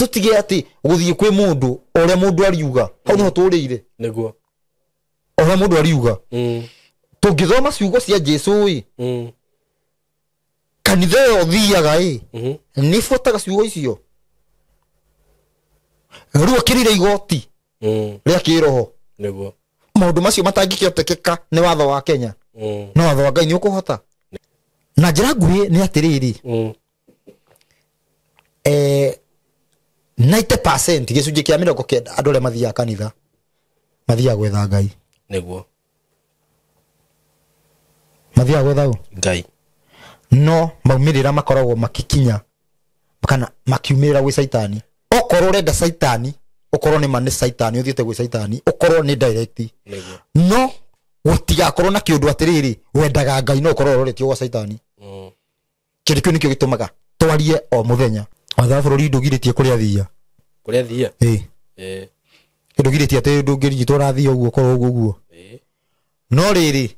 Tutige atĩ gũthiĩ kwĩ mũndũ ũrĩa mũndũ ariuga hau nĩho tũrĩire. Nĩguo. Ũrĩa mũndũ ariuga. Tũngĩthoma ciugo cia Jesu ĩ, kanitha ĩyo thiaga ĩ, nĩ buataga ciugo icio. Rĩu akĩrire igoti rĩa kĩroho. Nĩguo. Maũndũ macio matangĩkĩhotekeka nĩ watho wa Kenya. No watho wa Ngai nĩ ũkũhota. Na njĩra nguhĩ nĩ atĩrĩrĩ, 90% gĩcunjĩ kĩa 90 andũ arĩa mathiaga kanitha mathiaga gwetha Ngai. Nĩguo. Mathiaga gwetha ũ? Ngai. No maumĩrĩra makoragwo makikinya kana makiumĩrĩra gwĩ Caitani. Okorwo ũrenda Caitani, ũkorwo nĩ ma nĩ Caitani ũthiĩte gwĩ Caitani, ũkorwo nĩ direct. Nĩguo. No gũtigakorwo na kĩũndũ atĩrĩrĩ, wendaga Ngai no ũkorwo ũroretio gwa Caitani. Kĩndũ kĩu nĩkĩo gĩtũmaga twarie o mũthenya. Watho wa bũrũri ndũgirĩtie kũrĩa thia. Kũrĩa thia? Ĩĩ. Ndũgirĩtie atĩ ndũngĩrigitwo na thia ũguo ũkorwo ũguo ũguo. No rĩrĩ,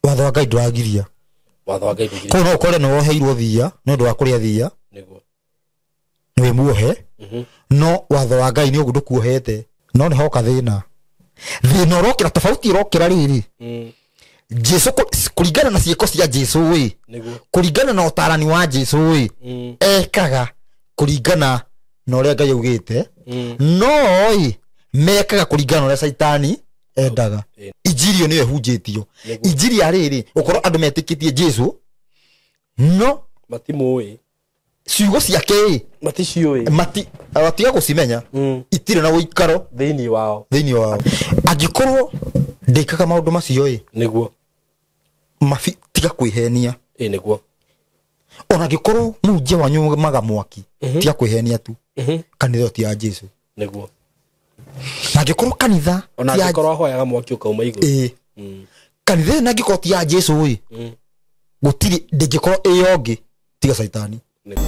watho wa Ngai ndũragiria. Watho wa Ngai ndũgirĩtie. Koguo no ũkore nĩ woheirwo thia nĩ ũndũ wa kũrĩa thia. Nĩguo. Nĩ wĩ muohe. No watho wa Ngai nĩ ũguo ndũkuohete. No nĩ hoka thĩna. Thĩna ũrokĩra, tofauti ĩrokĩra rĩrĩ. Jesu kũringana na ciĩko cia Jesu ĩ, Nĩguo. kũringana na ũtarani wa Jesu ĩ, ekaga kũringana na ũrĩa Ngai augĩte. No ĩ, mekaga kũringana na ũrĩa Caitani endaga. Injiri ĩyo nĩyo ĩhunjĩtio. Nĩguo. Injiri ya rĩrĩ, gũkorwo andũ metĩkĩtie Jesu, no matimũĩ. Ciugo ciake ĩ, Maticiũĩ. Matiga gũcimenya. Itirĩ na ũikaro thĩinĩ wao. Thĩinĩ wao. Angĩkorwo ndĩkaga maũndũ macio ĩ, Nĩguo. Mabi, tiga kwĩhenia. Ĩ, nĩguo. Ona angĩkorwo mũhunjia wanyu maga mwaki, tiga kwĩhenia tu. Kanitha ĩyo ti ya Jesu. Nĩguo. Na angĩkorwo kanitha Ona ti ya angĩkorwo ahoyaga mwaki ũkauma igũrũ. Ĩ. Kanitha ĩyo na angĩkorwo ti ya Jesu ĩ, gũtirĩ, ndĩngĩkorwo ĩ yongĩ tiga Caitani. Nĩguo.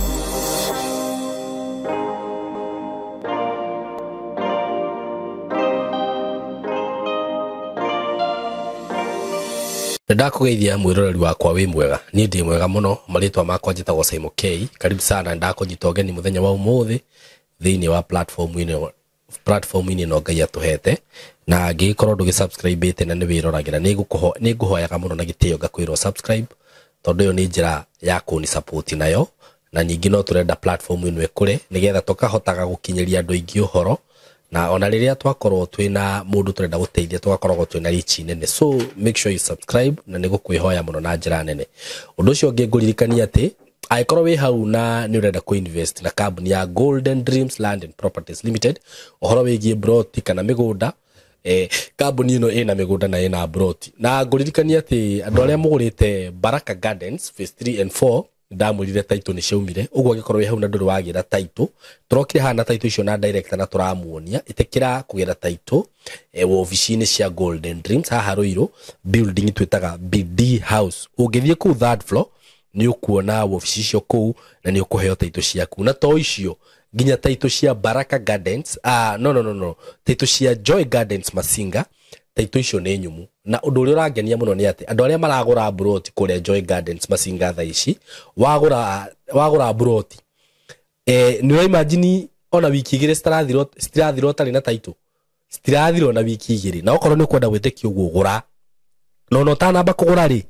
Ndakũgeithia mwĩroreri wakwa wĩ mwega. Niĩ ndĩ mwega mũno, marĩtwa makwa njĩtagwo Simon K. Karibu sana, ndakũnyita ũgeni mũthenya wa ũmũthĩ thĩinĩ wa platform ĩno, platform ĩno Ngai atũhete. Na angĩgĩkorwo ndũgĩ-subscribe-ĩte na nĩ wĩroragĩra, nĩ ngũhoyaga mũno na gĩtĩo ngakwĩrwo subscribe, tondũ ĩyo nĩ njĩra ya kũni support nayo. Na ningĩ no tũrenda platform ĩno ĩkũre nĩgetha tũkahotaga gũkinyĩria andũ aingĩ ũhoro, na ona rĩrĩa twakorwo twĩna mũndũ tũrenda gũteithia tũgakoragwo twĩna reach nene. So make sure you subscribe, na nĩ gũkwĩhoya mũno na njĩra nene. Ũndũ ũcio ũngĩ ngũririkania atĩ angĩkorwo wĩ hau na nĩ ũrenda kũ-invest na kambuni ya Golden Dreams Land and Properties Limited, ũhoro wĩgiĩ broti kana mĩgũnda, kambuni ĩno ĩna mĩgũnda na ĩna broti. Na ngũririkania atĩ andũ arĩa mũgũrĩte Baraka Gardens phase 3 and 4, ndamwĩrire title nĩ ciaumire, ũguo angĩkorwo wĩ hau na ndũrĩ wagĩra title, tũrokire haha na title icio na director na tũramuonia, ĩtĩkĩra kũgĩra title, wobici-inĩ cia Golden Dreams haha Ruiru, building twĩtaga BD House. Ũngĩthiĩ kũu third floor nĩ ũkuona wobici icio kũu na nĩ ũkũheo title ciaku. Na to icio, nginya title cia Baraka Gardens, no, no, no, no, title cia Joy Gardens Masinga, title icio nĩ nyũmũ. Na ũndũ ũrĩa ũrangenia mũno nĩ atĩ andũ arĩa maragũra broti kũrĩa Joy Gardens Masinga thaa ici, wagũra broti, nĩ ũra imagine ona wiki igĩrĩ citirathirwo ũtarĩ na title, citirathirwo na wiki igĩrĩ. Na okorwo nĩ ũkwenda gwĩtĩkia ũguo gũra, na ona ũtanamba kũgũra rĩ,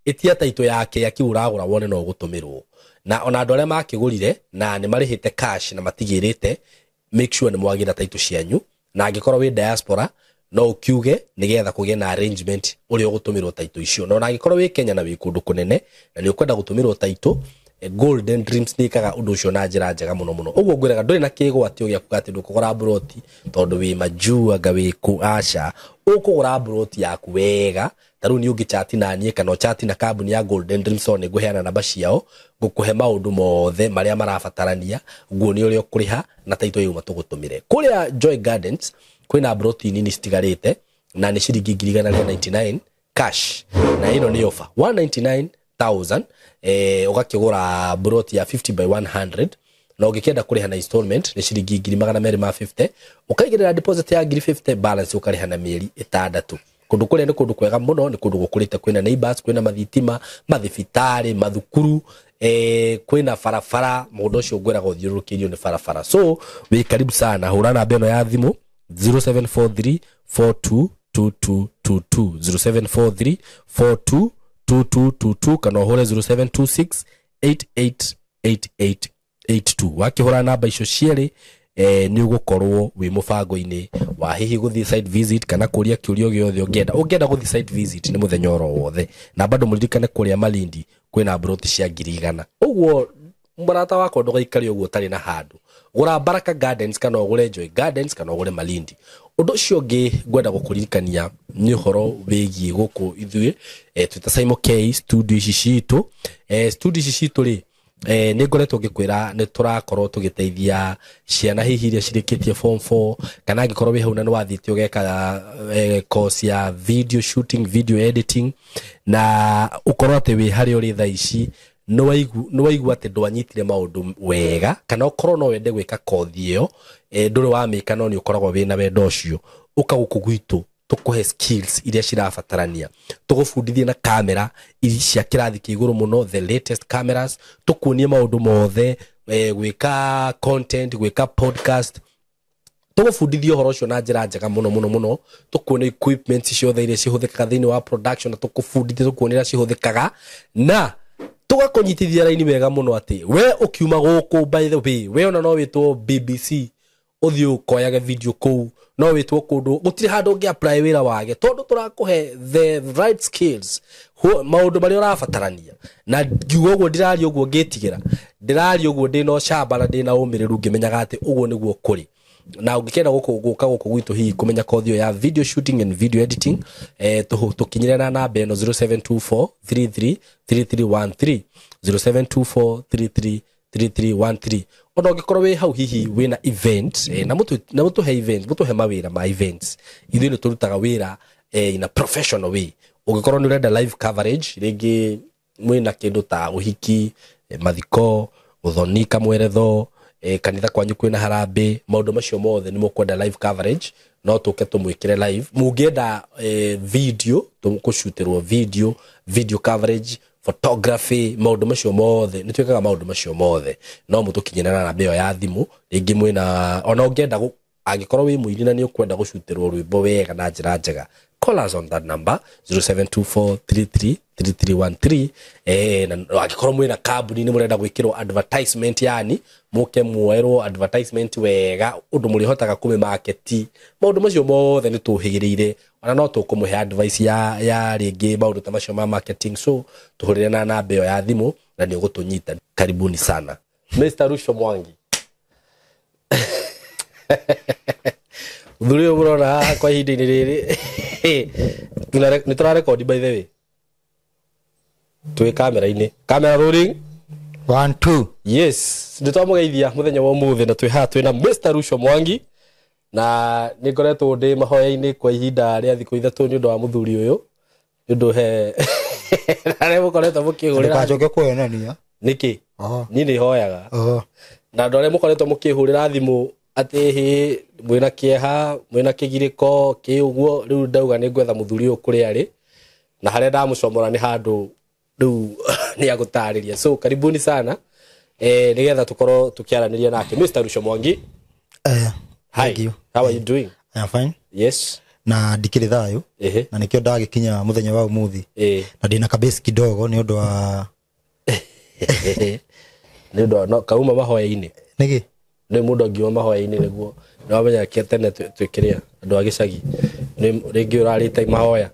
ĩtia title yake ya kĩu ũragũra wone no ũgũtũmĩrwo. Na ona andũ arĩa makĩgũrire na nĩ marĩhĩte cash na matigĩrĩte, make sure nĩ mwagĩra title cianyu. Na angĩkorwo wĩ diaspora no ũkiuge nĩgetha kũgĩe na arrangement ũrĩa ũgũtũmĩrwo title icio. Na ona angĩkorwo wĩ Kenya na wĩ kũndũ kũnene na nĩ ũkwenda gũtũmĩrwo title, Golden Dreams nĩ ĩkaga ũndũ ũcio na njĩra njega mũno mũno. Ũguo ngwĩraga ndũrĩ na kĩgwatio gĩa kuga atĩ ndũkũgũra broti tondũ wĩ majuu anga wĩ kũ, aca. Ũkũgũra broti yaku wega. Ta rĩu niĩ ũngĩchati na niĩ kana ũchati na kambuni ya Golden Dreams, no nĩngũheana namba ciao, ngũkũhe maũndũ mothe marĩa marabatarania, nguonie ũrĩa ũkũrĩha na title yauma tũgũtũmĩre. Kũrĩa Joy Gardens kwĩna broti nini citigarĩte na nĩ ciringi ngiri igana rĩa 99 cash, na ĩno nĩ offer 199,000, ũgakĩgũra broti ya 50 by 100, na ũngĩkĩenda kũrĩha na installment nĩ ciringi ngiri magana merĩ ma 50, ũkaigĩrĩra deposit ya ngiri 50, balance ũkarĩha na mĩeri ĩtandatũ. Kũndũ kũrĩa nĩ kũndũ kwega mũno, nĩ kũndũ gũkũrĩte, kwĩna neighbors, kwĩna mathitima, mathibitarĩ, mathukuru, Kwĩna barabara, mũgũnda ũcio ngwĩraga ũthiũrũrũkĩirio nĩ barabara. So wĩ karibu sana, hũra namba ĩno ya thimũ 0743 422222, 0743 422222, kana ũhũre 0726 888882. Wakĩhũra namba icio cierĩ, nĩ ũgũkorwo wĩ mũbango-inĩ wa hihi gũthiĩ site visit kana kũria kĩũria gĩothe ũngĩenda. Ũngĩenda gũthiĩ site visit nĩ mũthenya oro wothe, na bado mũririkane kũrĩa Malindi kwĩna mburoti cia 100,000. Ũguo mũrata wakwa ndũgaikare ũguo ũtarĩ na handũ. Gũra Baraka Gardens kana ũgũre Joy Gardens kana ũgũre Malindi. Ũndũ ũcio ũngĩ ngwenda gũkũririkania nĩ ũhoro wĩgiĩ gũkũ ithuĩ, twĩta Simon K studio ici citũ. Studio ici citũ rĩ, nĩ ngoretwo ngĩkwĩra nĩ tũrakorwo tũgĩteithia ciana hihi iria cirĩkĩtie form 4, kana angĩkorwo wĩ hau na nĩ wathiĩte ũgeka course ya video shooting, video editing, na ũkorwo atĩ wĩ harĩa ũrĩ thaa ici nĩ waigua atĩ ndwanyitire maũndũ wega, kana ũkorwo no wende gwĩka kothi ĩyo, ndũrĩ wamĩka no nĩ ũkoragwo wĩna wendo ũcio, ũka gũkũ gwitũ tũkũhe skills iria cirabatarania, tũgũbundithie na kamera iria cia kĩrathi kĩa igũrũ mũno, the latest cameras, tũkuonie maũndũ mothe, gwĩka content, gwĩka podcast, tũgũbundithie ũhoro ũcio na njĩra njega mũno mũno mũno, tũkuonie equipment ciothe iria cihũthĩkaga thĩinĩ wa production, na tũkũbundithie tũkuonie ũrĩa cihũthĩkaga, na tũgakũnyitithia raini wega mũno atĩ we ũkiuma gũkũ, by the way, we ona no wĩtwo BBC ũthiĩ ũkoyage video kũu, no wĩtwo kũndũ gũtirĩ handũ ũngĩ apply wĩra wage, tondũ tũrakũhe the right skills, maũndũ marĩa ũrabatarania. Na ngiuga ũguo ndĩraria ũguo ngĩtigĩra, ndĩraria ũguo ndĩna ũcamba na ndĩna ũmĩrĩru ngĩmenyaga atĩ ũguo nĩguo kũrĩ. Na ũngĩkenda gũka gũkũ gwitũ hihi kũmenya kothi ĩyo ya video shooting and video editing, tũkinyĩre na namba ĩno 0724 33 3313, 0724 33 3313. Ona ũngĩkorwo wĩ hau hihi wĩna event, na mũtũhe event, mũtũhe mawĩra ma events, ithuĩ nĩ tũrutaga wĩra in a professional way. Ũngĩkorwo nĩ ũrenda live coverage, rĩngĩ mwĩna kĩndũ ta ũhiki, mathiko, ũthoni kamweretho, kanitha kwanyu kwĩna harambĩ, maũndũ macio mothe nĩ mũkwenda live coverage, no tũke tũmwĩkĩre live. Mũngĩenda video, tũkũcutĩrwo video, video coverage, photography, maũndũ macio mothe nĩ twĩkaga maũndũ macio mothe, no mũtũkinyĩre na namba ĩyo ya thimũ. Rĩngĩ mwĩna ona ũngĩenda angĩkorwo wĩ mũini na nĩ ũkwenda gũcutĩrwo rwĩmbo wega na njĩra njega, call us on that number 0724 33 3313. Na angĩkorwo mwĩna kambuni nĩ mũrenda gwĩkĩrwo advertisement, yani mũke muoerwo advertisement wega ũndũ mũrĩhotaga kũmĩmarket, maũndũ macio mothe nĩ tũhĩgĩrĩire, ona no tũkũmũhe advice ya rĩngĩ maũndũ ta macio ma marketing. So tũhũrĩre na namba ĩyo ya thimũ na nĩ ũgũtũnyita. Karibuni sana Mr. Ruco Mwangi. Mũthuri ũyũ mũrona haha kwa ihinda-inĩ rĩrĩ nĩ tũrarekondi, by the way, twĩ kamera-inĩ, camera rolling 1 2. Yes, nĩ twamũgeithia mũthenya wa ũmũthĩ na twĩ haha twĩna Mr. Ruco Mwangi, na nĩ ngoretwo ndĩ mahoya-inĩ kwa ihinda rĩa thikũ 3 nĩ ũndũ wa mũthuri ũyũ, nĩ ũndũ he arĩa mũkoretwo mũkĩhũrĩra. Ndũkanjoke kuonania nĩkĩ niĩ nĩ hoyaga, na andũ arĩa mũkoretwo mũkĩhũrĩra thimũ atĩ hĩ mwĩna kĩeha, mwĩna kĩgirĩko kĩ ũguo, rĩu ndauga nĩ ngwetha mũthuri ũyũ kũrĩa arĩ, na harĩa ndamũcomora nĩ handũ rĩu nĩ agũtarĩria. So karibuni sana, nĩgetha tũkorwo tũkĩaranĩria nake Mr. Ruco Mwangi. Hi, thank you. How are you doing? I am fine. Yes. Na ndikĩrĩ thayũ, na nĩkĩo ndagĩkinya mũthenya wa ũmũthĩ, na ndĩna kabesi kidogo nĩ ũndũ wa nĩ ũndũ wa no kauma mahoya-inĩ. Nĩkĩ? Nĩ mũndũ angiuma mahoya-inĩ nĩguo nĩ wamenya kĩa tene twĩkĩrĩa andũ a gĩcagi nĩ rĩngĩ ũrarĩte mahoya,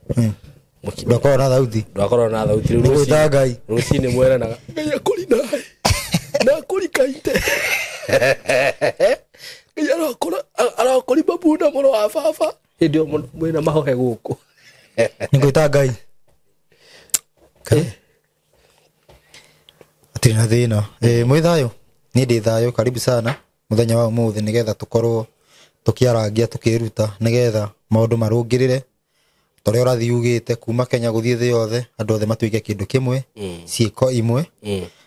ndwakorwo na thauti, ndwakorwo na thauti, rĩu nĩ Ngai rũcinĩ mweranaga Ngai akũri naĩ na akũri kaite Ngai arokori mabunda mũno wa baba, hĩndĩ ĩyo mwĩna mahohe gũkũ nĩ ngwĩta Ngai atirĩ na thĩna. Mwĩ thayũ? Niĩ ndĩ thayũ. Karibu sana mũthenya wa ũmũthĩ nĩgetha tũkorwo tũkĩarangia tũkĩruta nĩgetha maũndũ marũngĩrĩre ta ũrĩa ũrathiĩ ugĩte kuma Kenya gũthiĩ thĩ yothe, andũ othe matuĩke kĩndũ kĩmwe, ciĩko imwe,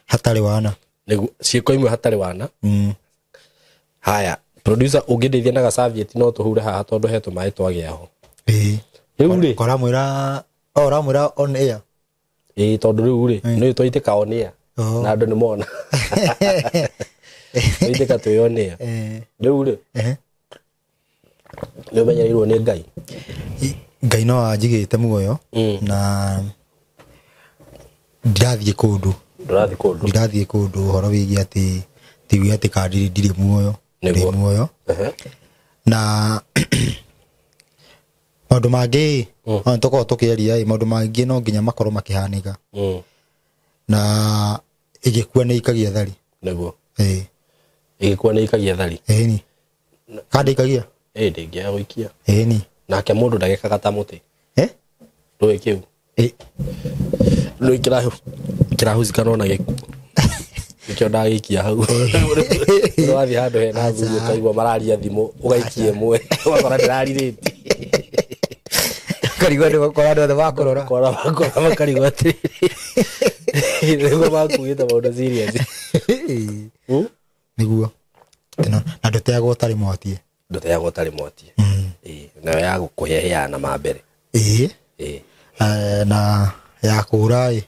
hatarĩ wana. Nĩguo, ciĩko imwe hatarĩ wana. Haya, producer ũngĩndeithia na gacavieti no tũhure haha tondũ he tũmaĩ twagĩa ho. Rĩu rĩ, Ũramwĩra on air. Ĩĩ, tondũ rĩu rĩ, nĩ twaitĩka on air. Na andũ nĩ mona. Tũitĩka twĩonea. Rĩu rĩ nĩ ũmenyereirwo nĩ Ngai? Ngai no anjigĩte muoyo na ndirathiĩ kũndũ. Ndũrathiĩ kũndũ? Ndirathiĩ kũndũ ũhoro wĩgiĩ atĩ tiuge atĩ ka ndirĩ muoyo. Ndĩ muoyo. Na maũndũ mangĩ no tũkorwo tũkĩaria, maũndũ mangĩ no nginya makorwo makĩhanĩka. Na ĩgĩkua nĩ ikagia thari. Nĩguo. Ĩgĩkua nĩ ikagia thari. Ĩni. Ka ndĩikagia? Ndĩngĩaga gũikia. Ĩni. Nake mũndũ ndagĩkaga ta mũtĩ. Ndũĩ kĩu? Ndũĩ kĩrahucikana na gĩkuũ. Nĩkĩo ndagĩikia hau. Ũrathiĩ handũ hena athuri ũkaigua mararia thimũ, ũgaikia ĩmwe, ũgakora ndĩrarirĩtie. Ũkarigwo nĩ gũkora andũ othe makũrora. Kora makũrora makarigwo atĩrĩrĩ. Nĩguo makuĩte maũndũ serious. Nĩguo. Na ndũteagwo ũtarĩ mwatie. Ndũteagwo ũtarĩ mwatie. Nayo ya gũkũhe ĩheaga na ma mbere. Na ya kũra ĩ.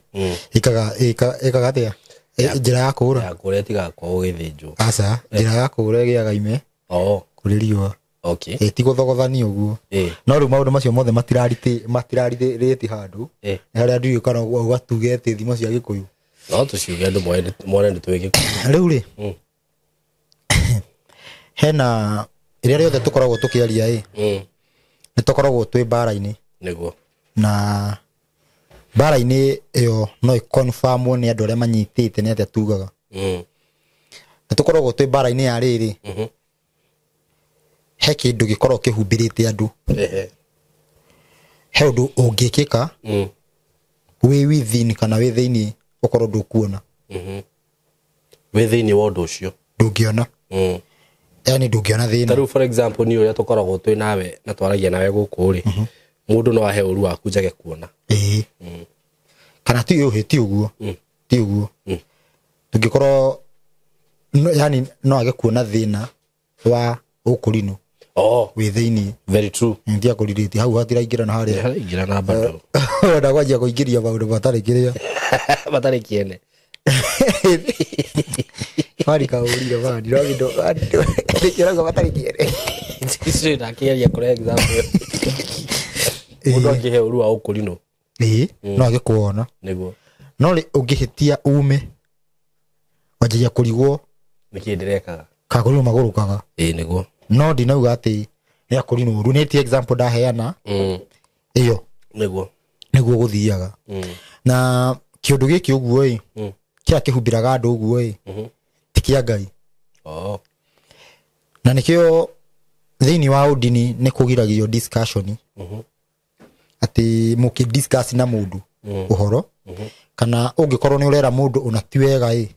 Ĩkaga atĩa? Njĩra ya kũra. Ya kũra ĩtigaga kwa gũgĩthĩnjwo. Aca, njĩra ya kũra ĩgĩaga ime. Kũrĩ riũa. Ti gũthogothania ũguo. No rĩu maũndũ macio mothe matirarĩti handũ. Nĩ harĩa ndiũĩ kana ũgatuge atĩ thimo cia Gĩkũyũ. No tũciuge andũ mone nĩ twĩ Gĩkũyũ. Rĩu rĩ, hena rĩrĩa rĩothe tũkoragwo tũkĩaria ĩ, nĩ tũkoragwo twĩ mbara-inĩ. Nĩguo. Na mbara-inĩ ĩyo no ĩconfirmwo nĩ andũ arĩa manyitĩte nĩ atĩa tugaga. Nĩ tũkoragwo twĩ mbara-inĩ ya rĩrĩ. He kĩndũ gĩkoragwo kĩhumbĩrĩte andũ. He ũndũ ũngĩkĩka wĩ within kana wĩ thĩinĩ ũkorwo ndũkuona. Wĩ thĩinĩ wa ũndũ ũcio. Ndũngĩona. Yaani ndũngĩona thĩna. Ta rĩu for example niĩ ũrĩa tũkoragwo twĩ nawe na twaragia nawe gũkũ rĩ, mũndũ no ahe ũru waku njage kuona. Kana ti ũhĩ, ti ũguo. Ti ũguo. Tũngĩkorwo yaani no age kuona thĩna wa ũkũrinũ. Wĩ thĩinĩ. Very true. Ndia kũrirĩtie hau hatiraingĩra na harĩa. Haraingĩra na bado. Wenda kwanjia kũingĩria maũndũ matarĩ kĩrĩa. Matarĩ kĩene. Bari kaũrire bari, no kĩndũ, nĩkĩo matarĩ kĩene. Icio ndakĩgeria kũrehe example. Mũndũ angĩhe ũru wa ũkũrinũ. No age kuona. Nĩguo. No rĩ ũngĩhĩtia ume, wanjagia kũrigwo nĩkĩ ndĩrekaga. Kakũrinũ magũrũkaga. Nĩguo. No ndinauga atĩ nĩ akũrinũ ũru, nĩ ti example ndaheana. Ĩyo. Nĩguo. Nĩguo gũthiaga. Na kĩũndũ gĩkĩ ũguo ĩ, kĩrĩa kĩhumbĩraga andũ ũguo ĩ, ti kĩa Ngai. Na nĩkĩo thĩinĩ wa ũndini nĩ kũgiragio discussion. Atĩ mũkĩ discuss na mũndũ ũhoro, kana ũngĩkorwo nĩ ũrera mũndũ ona ti wega ĩ,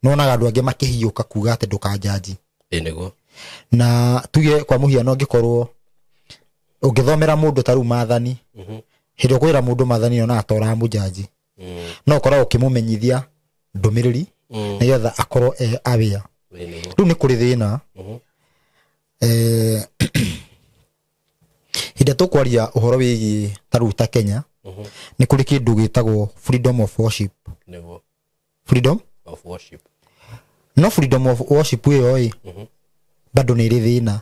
nĩwonaga andũ angĩ makĩhiũka kuga atĩ ndũkanjanji. Nĩguo. Na tuge kwa mũhiano angĩkorwo ũngĩthomera mũndũ ta rĩu maathani, hĩndĩ ũkwĩra mũndũ maathani yonaga ta ũramũjanji. No ũkorwo ũkĩmũmenyithia ndũmĩrĩri nĩgetha akorwo e aware. Rĩu nĩ kũrĩ thĩna. Hĩndĩ ĩrĩa tũkwaria ũhoro wĩgiĩ ta rĩu ta Kenya, nĩ kũrĩ kĩndũ gĩtagwo freedom of worship. Nĩguo. Freedom of worship. No freedom of worship ĩyo ĩ, bado nĩ ĩrĩ thĩna.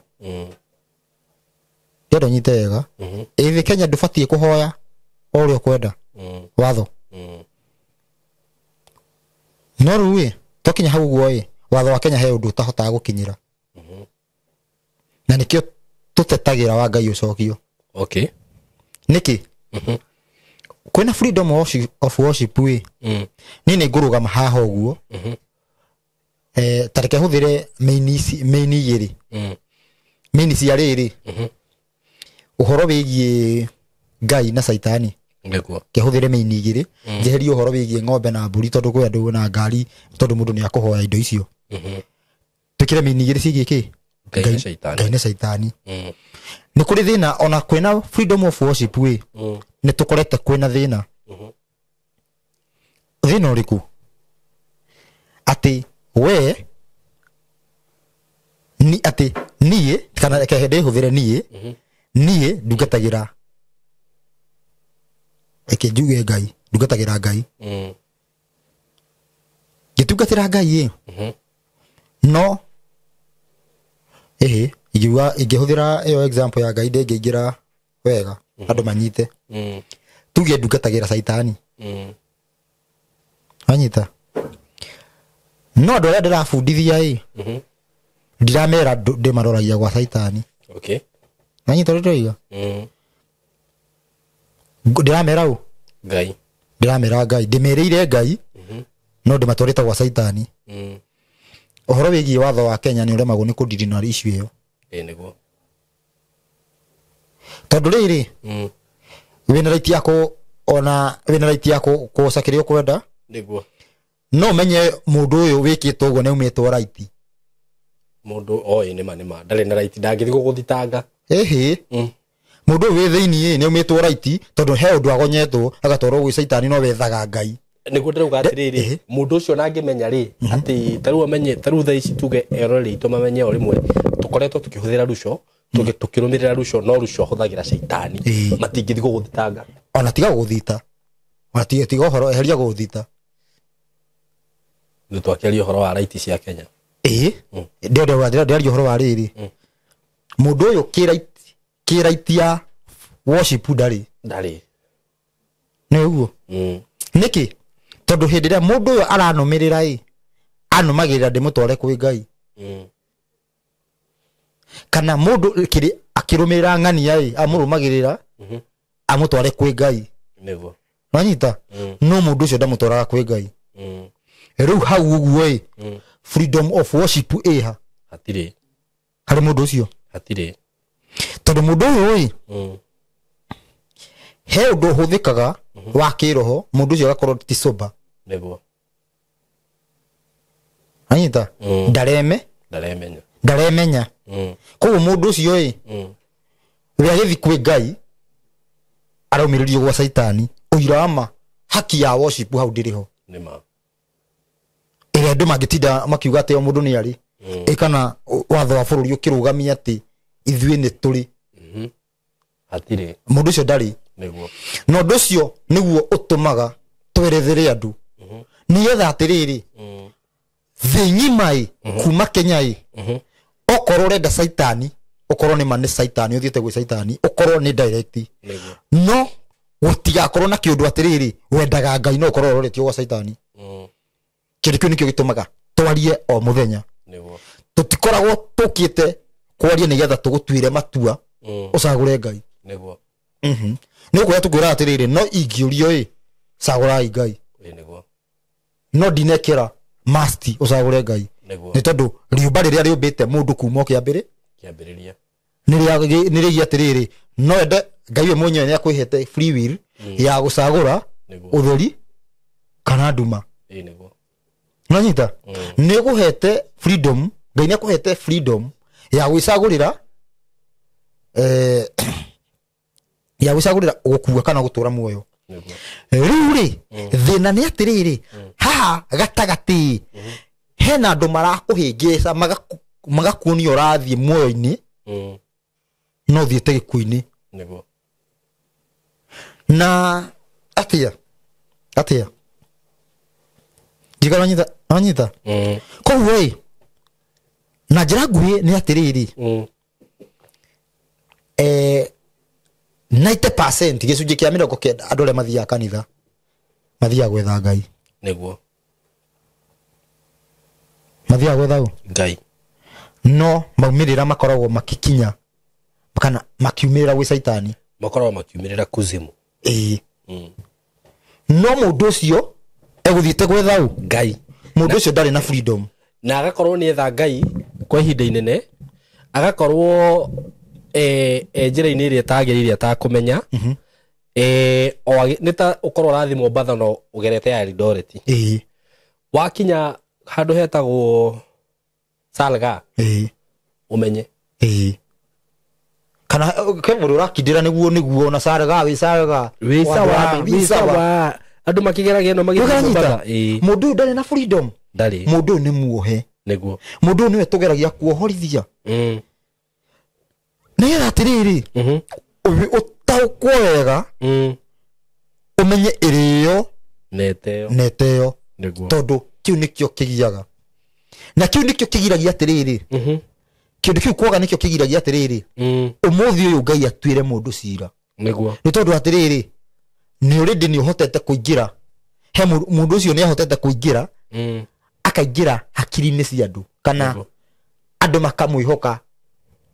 Ndĩrenda ũnyite wega. Ĩthĩ Kenya ndũbatiĩ kũhoya o ũrĩa ũkwenda. Watho. No rĩu ĩ, twakinya hau ũguo ĩ, watho wa Kenya he ũndũ ũtahotaga gũkinyĩra. Na nĩkĩo tũtetagĩra wa Ngai ũcokio. Nĩkĩ? Kwĩna freedom of worship ĩ, niĩ nĩ ngũrũgama haha ũguo. Ta reke hũthĩre main ici, main igĩrĩ. Main cia rĩrĩ. Ũhoro wĩgiĩ Ngai na Caitani. Nĩguo. Ke hũthĩre main igĩrĩ. Njeherie ũhoro wĩgiĩ ng'ombe na mbũri tondũ kwĩ andũ na ngari tondũ mũndũ nĩ akũhoya indo icio. Twĩkĩre main igĩrĩ ciĩgiĩ kĩ? Ngai na Caitani. Ngai na Caitani. Nĩ kũrĩ thĩna ona kwĩna freedom of worship ĩ, nĩ tũkorete kwĩna thĩna. Thĩna ũrĩkũ? Atĩ we ni atĩ niĩ kana reke ndĩhũthĩre niĩ, niĩ ndungatagĩra, reke njuge Ngai, ndungatagĩra Ngai. Ingĩtungatĩra Ngai ĩ, no ĩhĩ ingiuga ingĩhũthĩra ĩyo example ya Ngai ndĩngĩingĩra wega andũ manyite. Tuge ndungatagĩra caitani. Wanyita? No andũ arĩa ndĩrabundithia ĩ, ndiramera ndĩmaroragia gwa caitani. Okay. Wanyita ũrĩa ndĩroiga? Ndĩramera ũ? Ngai. Ndĩramera Ngai, ndĩmerĩire Ngai, no ndĩmatwarĩte gwa caitani. Ũhoro wĩgiĩ watho wa Kenya nĩ ũremagwo nĩ kũndiri na issue ĩyo. Ĩĩ nĩguo. Tondũ rĩrĩ, wĩna right ya kũ ona wĩna right ya kũgoca kĩrĩa ũkwenda. Nĩguo. No menye mũndũ ũyũ wĩkĩte ũguo nĩ aumĩtwo right. Mũndũ oĩ nĩma nĩma ndarĩ na right, ndangĩthiĩ gũgũthitanga. Ĩhĩ. Mũndũ ũyũ wĩ thĩiniĩ nĩ aumĩtwo right tondũ he ũndũ agonyetwo agatwarwo gwĩ caitani no wethaga Ngai. Nĩguo ndĩrauga atĩrĩrĩ, mũndũ ũcio nangĩmenya rĩ atĩ tarĩu amenye, tarĩu thaa ici tuge eroreri aitũ mamenye o rĩmwe tũkoretwo tũkĩhũthĩra ruco, tũkĩrũmĩrĩra ruco, no ruco ahũthagĩra caitani, matingĩthiĩ gũgũthitanga. Ona tiga gũgũthita, ona tiga ũhoro, eheria gũgũthita. Nĩ twakĩaria ũhoro wa right cia Kenya. Ĩĩ. Ndĩraria ũhoro wa rĩrĩ. Mũndũ ũyũ kĩ right ya worship ndarĩ. Ndarĩ. Nĩ ũguo? Nĩkĩ? Tondũ hĩndĩ ĩrĩa mũndũ ũyũ aranũmĩrĩra ĩ, anũmagĩrĩra ndĩmũtware kwĩ Ngai. Kana mũndũ kĩrĩ akĩrũmĩrĩra ng'ania ĩ, amũrũmagĩrĩra, amũtware kwĩ Ngai. Nĩguo. Wanyita? No mũndũ ũcio ndamũtwaraga kwĩ Ngai. Rĩu hau ũguo ĩ, freedom of worship ĩha? Hatirĩ. Harĩ mũndũ ũcio? Hatirĩ. Tondũ mũndũ ũyũ ĩ, he ũndũ ũhũthĩkaga wa kĩroho, mũndũ ũcio agakorwo ti sober. Nĩguo. Wanyita? Ndareme? Ndaremenya. Ndaremenya. Koguo mũndũ ũcio ĩ, ũrĩa agĩthiĩ kwĩ Ngai, araumĩrĩrio gwa caitani, ũira wa ma, haki ya worship hau ndĩrĩ ho. Nĩma. Ĩrĩa andũ mangĩtinda makiuga atĩ o mũndũ nĩ arĩ. Ĩ kana watho wa bũrũri ũkĩrũgamia atĩ ithuĩ nĩ tũrĩ. Hatirĩ. Mũndũ ũcio ndarĩ. Nĩguo. Na ũndũ ũcio nĩguo ũtũmaga twerethere andũ. Nĩgetha atĩrĩrĩ, thĩ ng'ima ĩ, kuma Kenya ĩ, okorwo ũrenda caitani, ũkorwo nĩ ma nĩ caitani, ũthiĩte gwĩ caitani, ũkorwo nĩ direct. Nĩguo. No gũtigakorwo na kĩũndũ atĩrĩrĩ, wendaga Ngai no ũkorwo ũroretio gwa caitani. Kĩndũ kĩu nĩkĩo gĩtũmaga twarie o mũthenya. Nĩguo. Tũtikoragwo tũkĩte kwaria nĩgetha tũgũtuĩre matua, ũcagũre Ngai. Nĩguo. Nĩ ũkwĩra tũkwĩra atĩrĩrĩ, no ingĩũrio ĩ, cagũrai Ngai. Ĩ nĩguo. No ndinekĩra must ũcagũre Ngai. Nĩguo. Nĩ tondũ rĩũmba rĩrĩa rĩũmbĩte mũndũ kuma o kĩambĩrĩ, Kĩambĩrĩria. nĩ rĩgiĩ atĩrĩrĩ, no ende Ngai we mwenyewe nĩ akwĩhete free will ya gũcagũra ũtheri kana nduma. Ĩ nĩguo. Nĩwanyita? Nĩ ũkũhete freedom, Ngai nĩ akũhete freedom ya gwĩcagũrĩra, ya gwĩcagũrĩra gũkua kana gũtũra muoyo. Nĩguo. Rĩu rĩ, thĩna nĩ atĩrĩrĩ, haha gatagatĩ hena andũ marakũhĩngĩca, magakuonia ũrathiĩ muoyo-inĩ, no ũthiĩte gĩkuũ-inĩ. Nĩguo. Na atĩa? Atĩa? Ndiga wanyita, wanyita? Koguo ĩ, na njĩra nguhĩ nĩ atĩrĩrĩ, 90% gĩcunjĩ kĩa 90 andũ arĩa mathiaga kanitha mathiaga gwetha Ngai. Nĩguo. Mathiaga gwetha ũ? Ngai. No maumĩrĩra makoragwo makĩkinya kana makiumĩrĩra gwĩ caitani. Makoragwo makiumĩrĩra kuzimu. Ĩĩ. No mũndũ ũcio egũthiĩte gwetha ũ? Ngai. Mũndũ ũcio ndarĩ na freedom. Na agakorwo nĩ etha Ngai kwa ihinda inene, agakorwo njĩra-inĩ ĩrĩa ĩtagĩrĩire atakũmenya. Nĩ ta ũkorwo ũrathiĩ Mombatha no ũgerete ya Eldoret. Wakinya handũ hetagwo Salga. Ũmenye. Kana ke mũndũ ũrakindĩra nĩguo na Salga, wĩ Salga. Wĩ sawa, Wĩ wĩ sawa. sawa. Andũ makĩgeragia ĩno magĩthiĩ Ndũkanyita. Mombatha. Mũndũ ũyũ ndarĩ na freedom. Ndarĩ. Mũndũ ũyũ nĩ muohe. Nĩguo. Mũndũ ũyũ nĩwe tũgeragia kuohorithia. Nĩgetha atĩrĩrĩ, ũtaũkwo wega, ũmenye ĩrĩo Na ĩteo. na ĩteo. Nĩguo. Tondũ Kĩu nĩkĩo kĩgiaga. Na kĩu nĩkĩo kĩgiragia atĩrĩrĩ. Kĩndũ kĩu kwaga nĩkĩo kĩgiragia atĩrĩrĩ. Ũmũthĩ ũyũ Ngai atuĩre mũndũ cira. Nĩguo. Nĩ tondũ atĩrĩrĩ, nĩ already nĩ ũhotete kũingĩra. He mũndũ ũcio nĩ ahotete kũingĩra. Akaingĩra hakiri-inĩ cia andũ. Kana andũ makamwĩhoka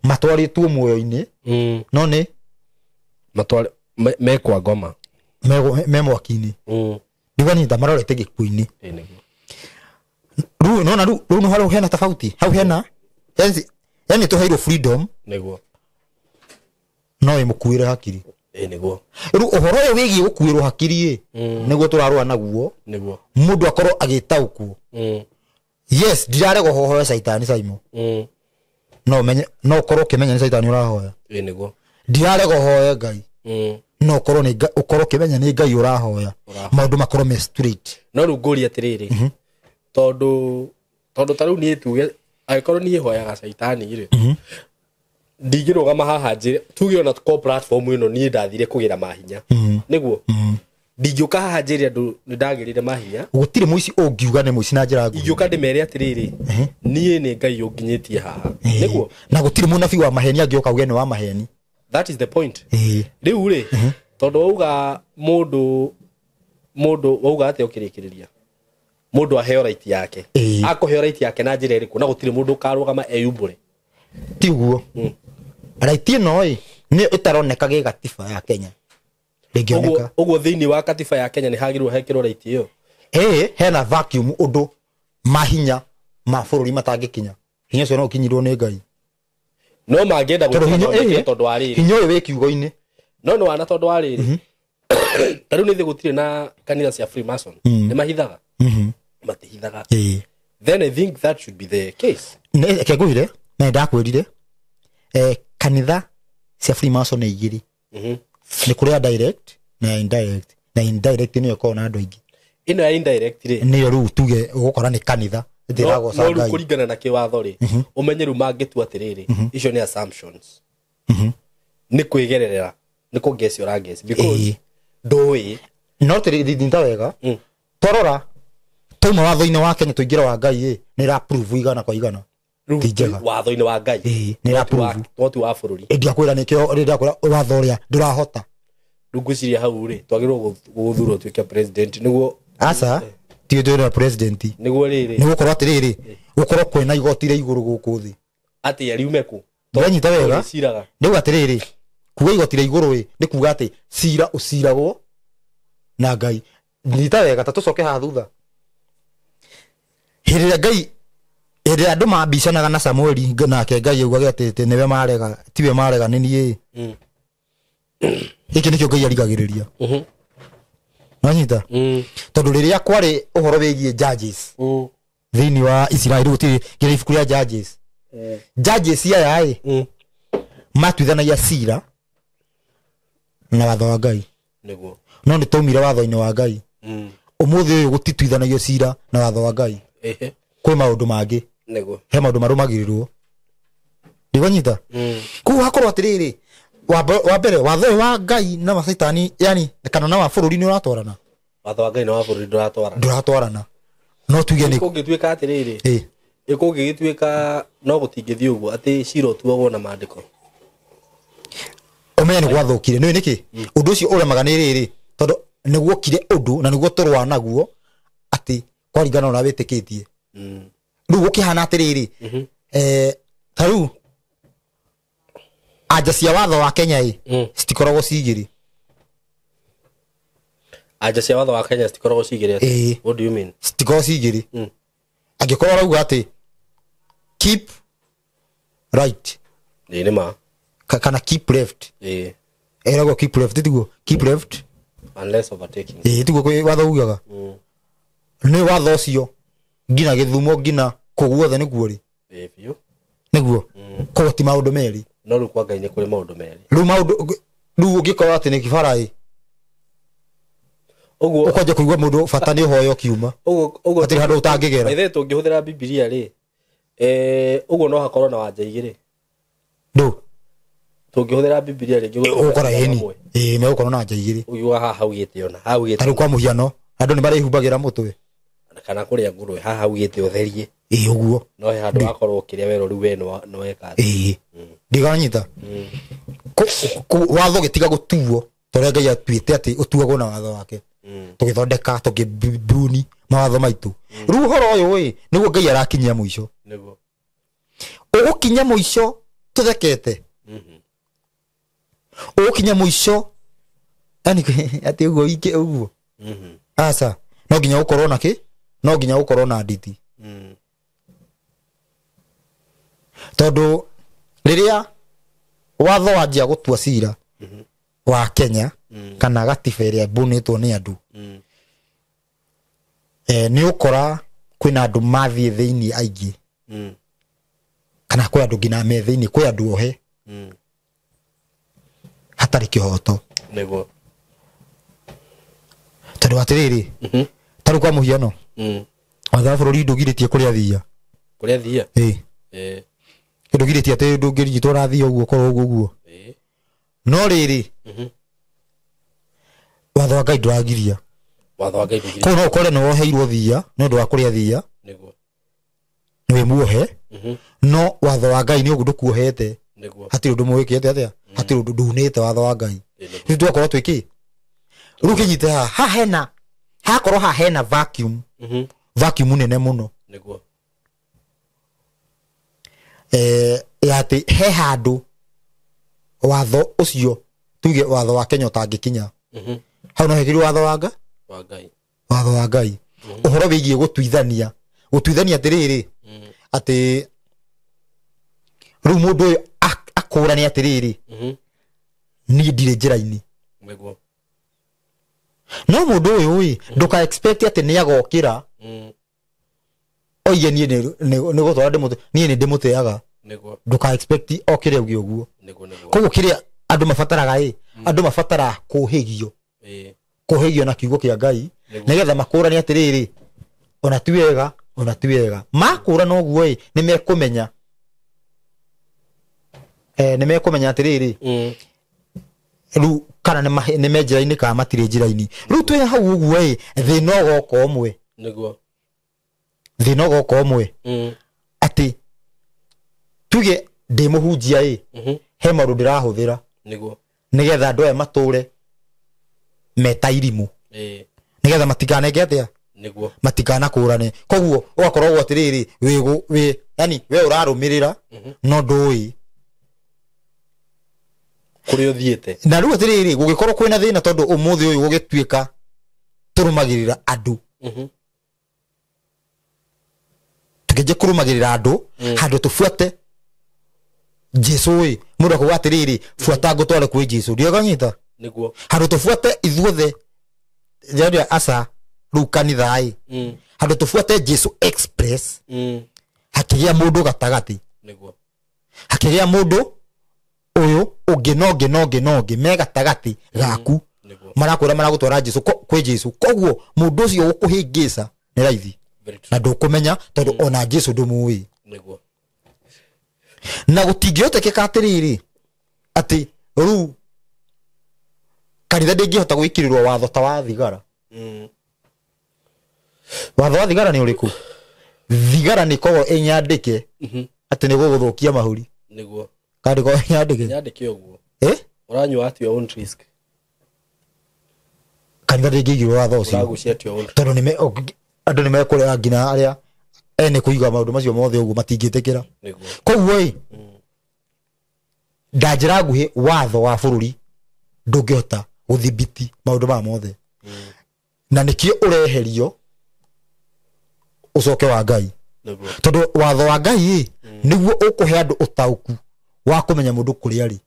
matwarĩtwo muoyo-inĩ. No nĩ matware me kwa ngoma. Me mwaki-inĩ. Ndigwanyita marorete gĩkuũ-inĩ. Rĩu nona rĩu no hau hena tofauti. Hau hena yani tũheirwo freedom. Nĩguo. No ĩmũkuĩre hakiri. Nĩguo. Rĩu ũhoro ũyũ wĩgiĩ gũkuĩrwo hakiri ĩ, nĩguo tũrarũa naguo. Nĩguo. Mũndũ akorwo agĩtaũkwo. Yes, ndirarega ũhoe caitani Saimo. No menye, no ũkorwo ũkĩmenya nĩ caitani ũrahoya. Nĩguo. Ndirarega ũhoe Ngai. No ũkorwo nĩ ũkorwo ũkĩmenya nĩ Ngai ũrahoya. Maũndũ makorwo me straight. No rĩu ngũria atĩrĩrĩ. Tondũ ta rĩu niĩ tuge angĩkorwo niĩ hoyaga caitani rĩ. Ndingĩrũgama haha njĩre tuge ona ko platform ĩno niĩ ndathire kũgĩra mahinya. Nĩguo. Ndingĩũka haha njĩre andũ nĩ ndagĩrire mahinya. Gũtirĩ mũici ũngiuga nĩ mũici na njĩra nguhĩ. Ingĩũka ndĩmere atĩrĩrĩ, niĩ nĩ Ngai ũnginyĩtie haha. Nĩguo. Na gũtirĩ mũnabii wa maheni angĩũka auge nĩ wa maheni. That is the point. Rĩu rĩ, tondũ wauga mũndũ wauga atĩa ũkĩrĩkĩrĩria? Mũndũ aheo right yake. Akũheo right yake na njĩra ĩrĩkũ? Na gũtirĩ mũndũ ũkarũgama eyumbũre. Ti ũguo. Right ĩno ĩ, nĩ ĩtaroneka gĩ gatiba ya Kenya. Ndĩngĩoneka. Ũguo thĩinĩ wa katiba ya Kenya nĩ hagĩrĩirwo hekĩrwo right ĩyo. Hena vacuum ũndũ mahinya ma bũrũri matangĩkinya. Hinya ũcio no ũkinyirwo nĩ Ngai. No mangĩenda gũkinya tondũ wa rĩrĩ. Hinya ũyũ wĩ kiugo-inĩ. No nĩ wana tondũ wa rĩrĩ. Ta rĩu nĩ thĩ gũtirĩ na kanitha cia Freemason. Nĩ mahithaga. Matihithaga. Then I think that should be the case. Reke ngwĩre, na nĩndakwĩrire, kanitha cia Freemason nĩ igĩrĩ. Nĩ kũrĩ ya direct na indirect. Na indirect nĩyo ĩkoragwo na andũ aingĩ. Ĩno ya indirect rĩ, nĩyo rĩu tuge ũgũkora nĩ kanitha ĩtĩragoca Ngai. No Ngai. rĩu kũringana na kĩwatho rĩ, ũmenye rĩu mangĩtua atĩrĩrĩ, icio nĩ assumptions. Nĩ kwĩgererera, nĩ kũngeci ũrangeci because ndũĩ. No tĩrĩ wega. Twarora twauma watho-inĩ wa Kenya tũingĩra wa Ngai ĩ, nĩ ĩra prove igana kwa igana. Ti njega. Watho-inĩ wa Ngai. Nĩ ĩra prove. Not wa bũrũri. Ndiakwĩra nĩkĩo ndiakwĩra watho ũrĩa ndũrahota. Rĩu ngwĩciria hau rĩ, twagĩrĩirwo gũthurwo tuĩke president nĩguo. Aca, ti ũndũ president. Nĩguo rĩrĩ. Nĩ gũkorwo atĩrĩrĩ, gũkorwo kwĩna igoti rĩa igũrũ gũkũ thĩ. Atĩ riume kũ? Ndĩranyita wega. Rĩu atĩrĩrĩ, kuga igoti rĩa igũrũ ĩ, nĩ kuga atĩ cira ũciragwo na Ngai. Nyita wega, ta tũcoke haha thutha. Hĩndĩ ĩrĩa Ngai, hĩndĩ ĩrĩa andũ mambicanaga na Samueli nake Ngai augage atĩ nĩwe marega, tiwe marega nĩ niĩ. Gĩkĩ nĩkĩo Ngai arigagĩrĩria. Wanyita? Tondũ rĩrĩa kwarĩ ũhoro wĩgiĩ judges thĩinĩ wa Isiraeli, gũtirĩ nginya ibuku rĩa judges. Judges aya ĩ, matuithanagia cira na watho wa Ngai. Nĩguo. No nĩ twaumire watho-inĩ wa Ngai. Ũmũthĩ ũyũ gũtituithanagio cira na watho wa Ngai. Kwĩ maũndũ mangĩ. Nĩguo. He maũndũ marũmagĩrĩrwo. Ndigwanyita? Koguo hakorwo atĩrĩrĩ, wa mbere watho ũyũ wa Ngai na wa Caitani, yani kana na wa bũrũri nĩ ũratwarana. Watho wa Ngai na wa bũrũri ndũratwarana. Ndũratwarana. No tuge nĩ kũngĩtuĩka atĩrĩrĩ, ĩkũngĩgĩtuĩka no gũtingĩthiĩ ũguo atĩ cira ũtuagwo na maandĩko. Ũmenye nĩ gwathũkire. Nĩũĩ nĩkĩ? Ũndũ ũcio ũremaga nĩ rĩrĩ, tondũ nĩguokire ũndũ na nĩguo tũrũa naguo atĩ kwaringana na ũrĩa wĩtĩkĩtie. Rĩu gũkĩhana atĩrĩrĩ, ta rĩu anja cia watho wa Kenya ĩ, citikoragwo ci igĩrĩ. Anja cia watho wa Kenya citikoragwo ci igĩrĩ? What do you mean? Citikoragwo ci igĩrĩ. Angĩkorwo ũrauga atĩ keep right. Nĩ ma. Kana keep left. Ĩragwo keep left, tiguo? Keep left. Unless overtaking. Tiguo watho ugaga. Nĩ watho ũcio nginya Gĩthumo nginya kũu guothe nĩguo rĩ. Biũ. Nĩguo. Koguo ti maũndũ merĩ. No rĩu kwa Ngai nĩ kũrĩ maũndũ merĩ. Rĩu maũndũ rĩu ũngĩkorwo atĩ nĩ kĩbara ĩ. Ũguo ũkwanja kũigua mũndũ bata nĩ ũhoya ũkiuma. Ũguo hatirĩ handũ ũtangĩgera. Ithe tũngĩhũthĩra Bibilia rĩ, ũguo no hakorwo na wanja igĩrĩ. Ndũ. Tũngĩhũthĩra Bibilia rĩngĩ ũgũkora ĩni. Megũkorwo na wanja igĩrĩ. Ũgiuga haha haugĩte ona, haugĩte. Ta rĩu kwa mũhiano, andũ nĩ marĩhumbagĩra mũtwe. Kana kũrĩa ngũrwe haha ugĩte ũtherie. Ĩĩ ũguo. No he handũ wakorwo ũkĩrĩa werwo rĩu we nĩ weka. Ĩĩ. Ndiganyita. Watho gĩtiga gũtuo torĩa Ngai atuĩte atĩ ũtuagwo na watho wake. Tũgĩthondeka tũkĩbruni mawatho maitũ. Rĩu ũhoro ũyũ ĩ nĩguo Ngai arakinyia mũico. Nĩguo. Ũgũkinya mũico tũthekete. Ũgũkinya mũico yani atĩ ũguo ike ũguo. Aca no nginya ũkorwo na kĩ? No nginya ũkorwo na nditi. Tondũ rĩrĩa watho wanjia gũtua cira wa Kenya kana gatiba ĩrĩa ĩmbũnĩtwo nĩ andũ, nĩ ũkora kwĩna andũ mathiĩ thĩinĩ aingĩ, kana kwĩ andũ nginya me thĩinĩ, kwĩ andũ ohe hatarĩ kĩhoto. Nĩguo. Tondũ atĩrĩrĩ, tarĩu kwa mũhiano, watho wa bũrũri ndũgirĩtie kũrĩa thia. Kũrĩa thia? Ĩĩ. Ndũgirĩtie atĩ ndũngĩrigitwo na thia ũguo korwo ũguo ũguo. No rĩrĩ, watho wa Ngai ndũragiria. Watho wa Ngai ndũgirĩtie. Koguo no ũkore nĩ woheirwo thia nĩ ũndũ wa kũrĩa thia. Nĩguo. Nĩ wĩ muohe. No watho wa Ngai nĩ ũguo ndũkuohete. Nĩguo. Hatirĩ ũndũ mũwĩkĩte atĩa? Hatirĩ ũndũ ndunĩte watho wa Ngai. Nĩguo. Rĩu twakorwo twĩkĩ? Rĩu kĩnyite haha, haha hena, hakorwo haha hena vacuum. Vacuum nene mũno. Nĩguo. Ya atĩ he handũ watho ũcio tuge watho wa Kenya ũtangĩkinya. Hau no hekĩrwo watho wa Ngai? Wa Ngai. Watho wa Ngai. Ũhoro wĩgiĩ gũtuithania. Gũtuithania atĩrĩrĩ, atĩ rĩu mũndũ ũyũ akũrane atĩrĩrĩ, niĩ ndirĩ njĩra-inĩ. Nĩguo. No mũndũ ũyũ ĩ, ndũka expect atĩ nĩ agokĩra oige niĩ nĩ gũtwara ndĩmũte, niĩ nĩ ndĩmũteaga. Nĩguo. Ndũka expect okĩre auge ũguo. Nĩguo, nĩguo. Koguo kĩrĩa andũ mabataraga ĩ, andũ mabataraga kũhĩgio. Kũhĩgio na kiugo kĩa Ngai, nĩgetha makũrane atĩrĩrĩ, ona ti wega, ona ti wega. Makũrana ũguo ĩ, nĩ mekũmenya. Nĩ mekũmenya atĩrĩrĩ, rĩu kana nĩ me njĩra-inĩ kana matirĩ njĩra-inĩ. Rĩu twĩ hau ũguo ĩ, thĩna ũgoka ũmwe. Nĩguo. Thĩna ũgoka ũmwe. Atĩ tuge ndĩ mũhunjia ĩ, he maũndũ ndĩrahũthĩra. Nĩguo. Nĩgetha andũ aya matũre meta irimũ. Nĩgetha matikaneke atĩa? Nĩguo. Matikanakũrane. Koguo ũgakorwo atĩrĩrĩ, wĩ yani we ũrarũmĩrĩra, no ndũĩ kũrĩa ũthiĩte. Na rĩu atĩrĩrĩ, gũgĩkorwo kwĩna thĩna tondũ ũmũthĩ ũyũ gũgĩtuĩka tũrũmagĩrĩra andũ. Tũkĩnjia kũrũmagĩrĩra andũ, handũ tũbuate Jesũ ĩ, mũndũ akauga atĩrĩrĩ, buata ngũtware kwĩ Jesũ. Ndiũkanyita? Nĩguo. Handũ tũbuate ithuothe, rĩrĩa aca rĩu kanitha ĩ, handũ tũbuate Jesũ express, hakĩgĩa mũndũ gatagatĩ. Nĩguo. Hakĩgĩa mũndũ ũyũ ũngĩ na ũngĩ na ũngĩ na ũngĩ me gatagatĩ gaku. Nĩguo. Marakwĩra maragũtwara Jesũ kwĩ Jesũ. Koguo mũndũ ũcio ũkũhĩngĩca nĩ raithi. Very true. Na ndũkũmenya tondũ ona Jesũ ndũmũĩ. Nĩguo. Na gũtingĩhotekeka atĩrĩrĩ, atĩ rĩu kanitha ndĩngĩhota gwĩkĩrĩrwo watho ta wa thigara. Watho wa thigara nĩ ũrĩkũ? Thigara nĩ ĩkoragwo ĩnyandĩke atĩ nĩ gũgũthũkia mahũri. Nĩguo. Kana ndĩkoragwo ĩnyandĩke? Nyandĩke ũguo. Ũranyua at your own risk. Kanitha ndĩngĩigĩrwo watho ũcio. Ũragucia at your own risk. Tondũ andũ nĩ mekũrega nginya arĩa ene kũiga maũndũ macio mothe ũguo matingĩtĩkĩra. Nĩguo. Koguo ĩ, nda njĩra nguhĩ watho wa bũrũri ndũngĩhota gũthibiti maũndũ maya mothe. Na nĩkĩo ũreherio ũcoke wa Ngai. Nĩguo. Tondũ watho wa Ngai ĩ, nĩguo ũkũhe andũ ũtaũku wa kũmenya mũndũ kũrĩa arĩ.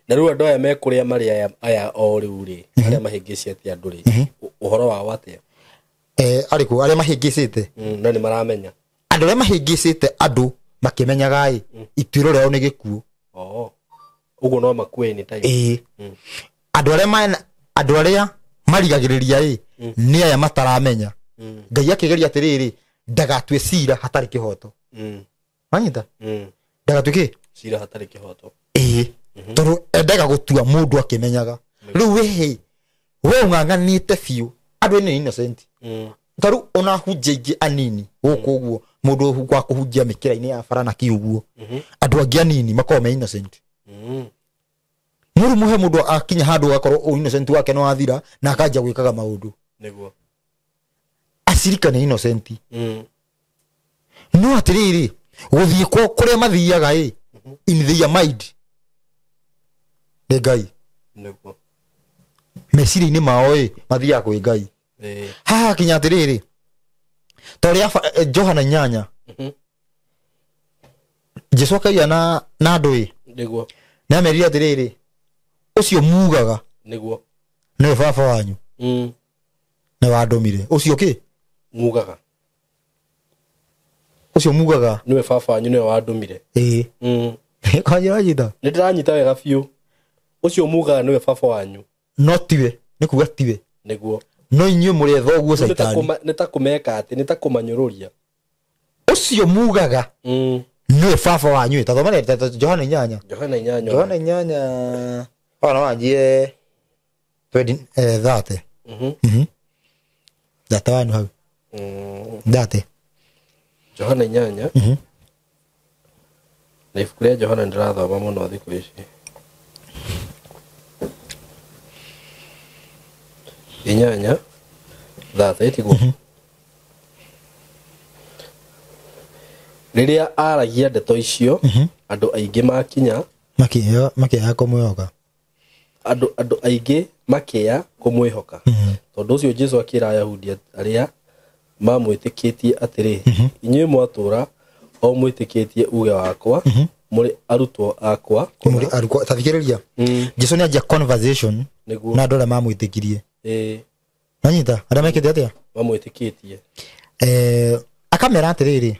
Na rĩu andũ aya me kũrĩa marĩ aya o rĩu rĩ, arĩa mahĩngĩcĩte andũ rĩ, ũhoro wao atĩa? Arĩkũ arĩa mahĩngĩcĩte? Na nĩ maramenya. Andũ arĩa mahĩngĩcĩte andũ makĩmenyaga ĩ, ituĩro rĩao nĩ gĩkuũ. Ũguo no makue anytime. Ĩĩ. Andũ arĩa andũ arĩa marigagĩrĩria ĩ, nĩ aya mataramenya. Ngai akĩgeria atĩrĩrĩ, ndagatue cira hatarĩ kĩhoto. Wanyita? Ndagatue kĩ? Cira hatarĩ kĩhoto. Ĩĩ. Tondũ endaga gũtua mũndũ akĩmenyaga. Rĩu we, we ũng'ang'anĩte biũ. Andũ nĩ innocent. Taru ona hunjia ingĩ anini gũkũ ũguo mũndũ wa kũhunjia mĩkĩra-inĩ ya bara na kĩ ũguo andũ angĩ anini makoragwo me innocent. Mũru mũhe mũndũ akinya handũ agakorwo o innocent wake no athira na akanjia gwĩkaga maũndũ. Nĩguo. Acirika nĩ innocent. No atĩrĩrĩ gũthiĩ kũrĩa mathiaga ĩ in their mind nĩ Ngai. Nĩguo. Meciria-inĩ mao ĩ mathiaga kwĩ Ngai. Haha kinya atĩrĩrĩ ta ũrĩa Johana 8 Jesu akaiya na andũ ĩ. Nĩguo. Nĩ amerire atĩrĩrĩ ũcio mugaga nĩguo nĩwe baba wanyu nĩ wandũmire. Ũcio kĩ mugaga ũcio mugaga nĩwe baba wanyu nĩwe wandũmire. Ĩĩ. Kwanjĩra wanyita? Nĩ ndĩranyita wega biũ. Ũcio mugaga nĩwe baba wanyu. No tiwe, nĩ kuga tiwe. Nĩguo. No inyuĩ mũrĩ thoguo Caitani. Nĩ ta kũmeka atĩ, nĩ ta kũmanyũrũria. Ũcio mugaga nĩwe baba wanyu. Ta thoma Johana 8. Johana 8. Johana 8. Ona wanjie 30. Data wanyu hau. Date. Johana 8. Na ibuku rĩa Johana ndĩrathoma mũno thikũ ici. 8 30. Rĩrĩa aragia ndeto icio andũ aingĩ makinya makĩya kũmwĩhoka. Andũ aingĩ makĩya kũmwĩhoka. Tondũ ũcio Jesu akĩra Ayahudi arĩa mamwĩtĩkĩtie atĩrĩ, inyuĩ mwatũũra o mwĩtĩkĩtie uge wakwa, mũrĩ arutwo akwa. Mũrĩ arutwo. Tathikĩrĩria. Jesu nĩ anjia conversation na andũ arĩa mamwĩtĩkirie. Nanyita arĩa mekĩte atĩa? Mamwĩtĩkĩtie. Akamera atĩrĩrĩ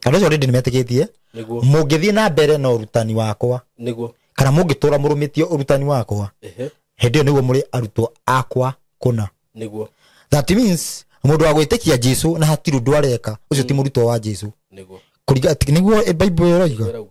andũ acio already nĩmetĩkĩtie mũngĩthiĩ na mbere na ũrutani wakwa. Nĩguo. Kana mũngĩtũra mũrũmĩtie ũrutani wakwa. Hĩndĩ ĩyo nĩguo mũrĩ arutwo akwa kũna. Nĩguo. That means mũndũ wa gwĩtĩkia Jesu na hatirĩ ũndũ areka ũcio ti mũrutwo wa Jesu. Nĩguo. Kũringa nĩguo Bible ĩroiga.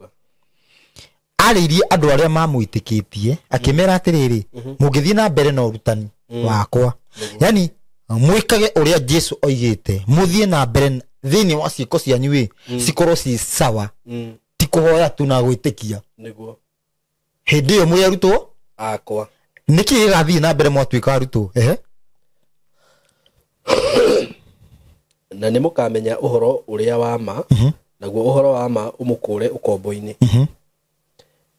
Arĩirie andũ arĩa mamwĩtĩkĩtie akĩmera atĩrĩrĩ mũngĩthiĩ na mbere na ũrutani wakwa. Yani mwĩkage ũrĩa Jesu oigĩte mũthiĩ na mbere thĩinĩ wa ciĩko cianyu ĩ cikorwo ci sawa ti kũhoya tu na gwĩtĩkia. Nĩguo. Hĩndĩ ĩyo mwĩ arutwo akwa. Nĩkĩ gĩgathiĩ na mbere mwatuĩka arutwo? Na nĩ mũkamenya ũhoro ũrĩa wa ma, naguo ũhoro wa ma ũmũkũũre ũkombo-inĩ.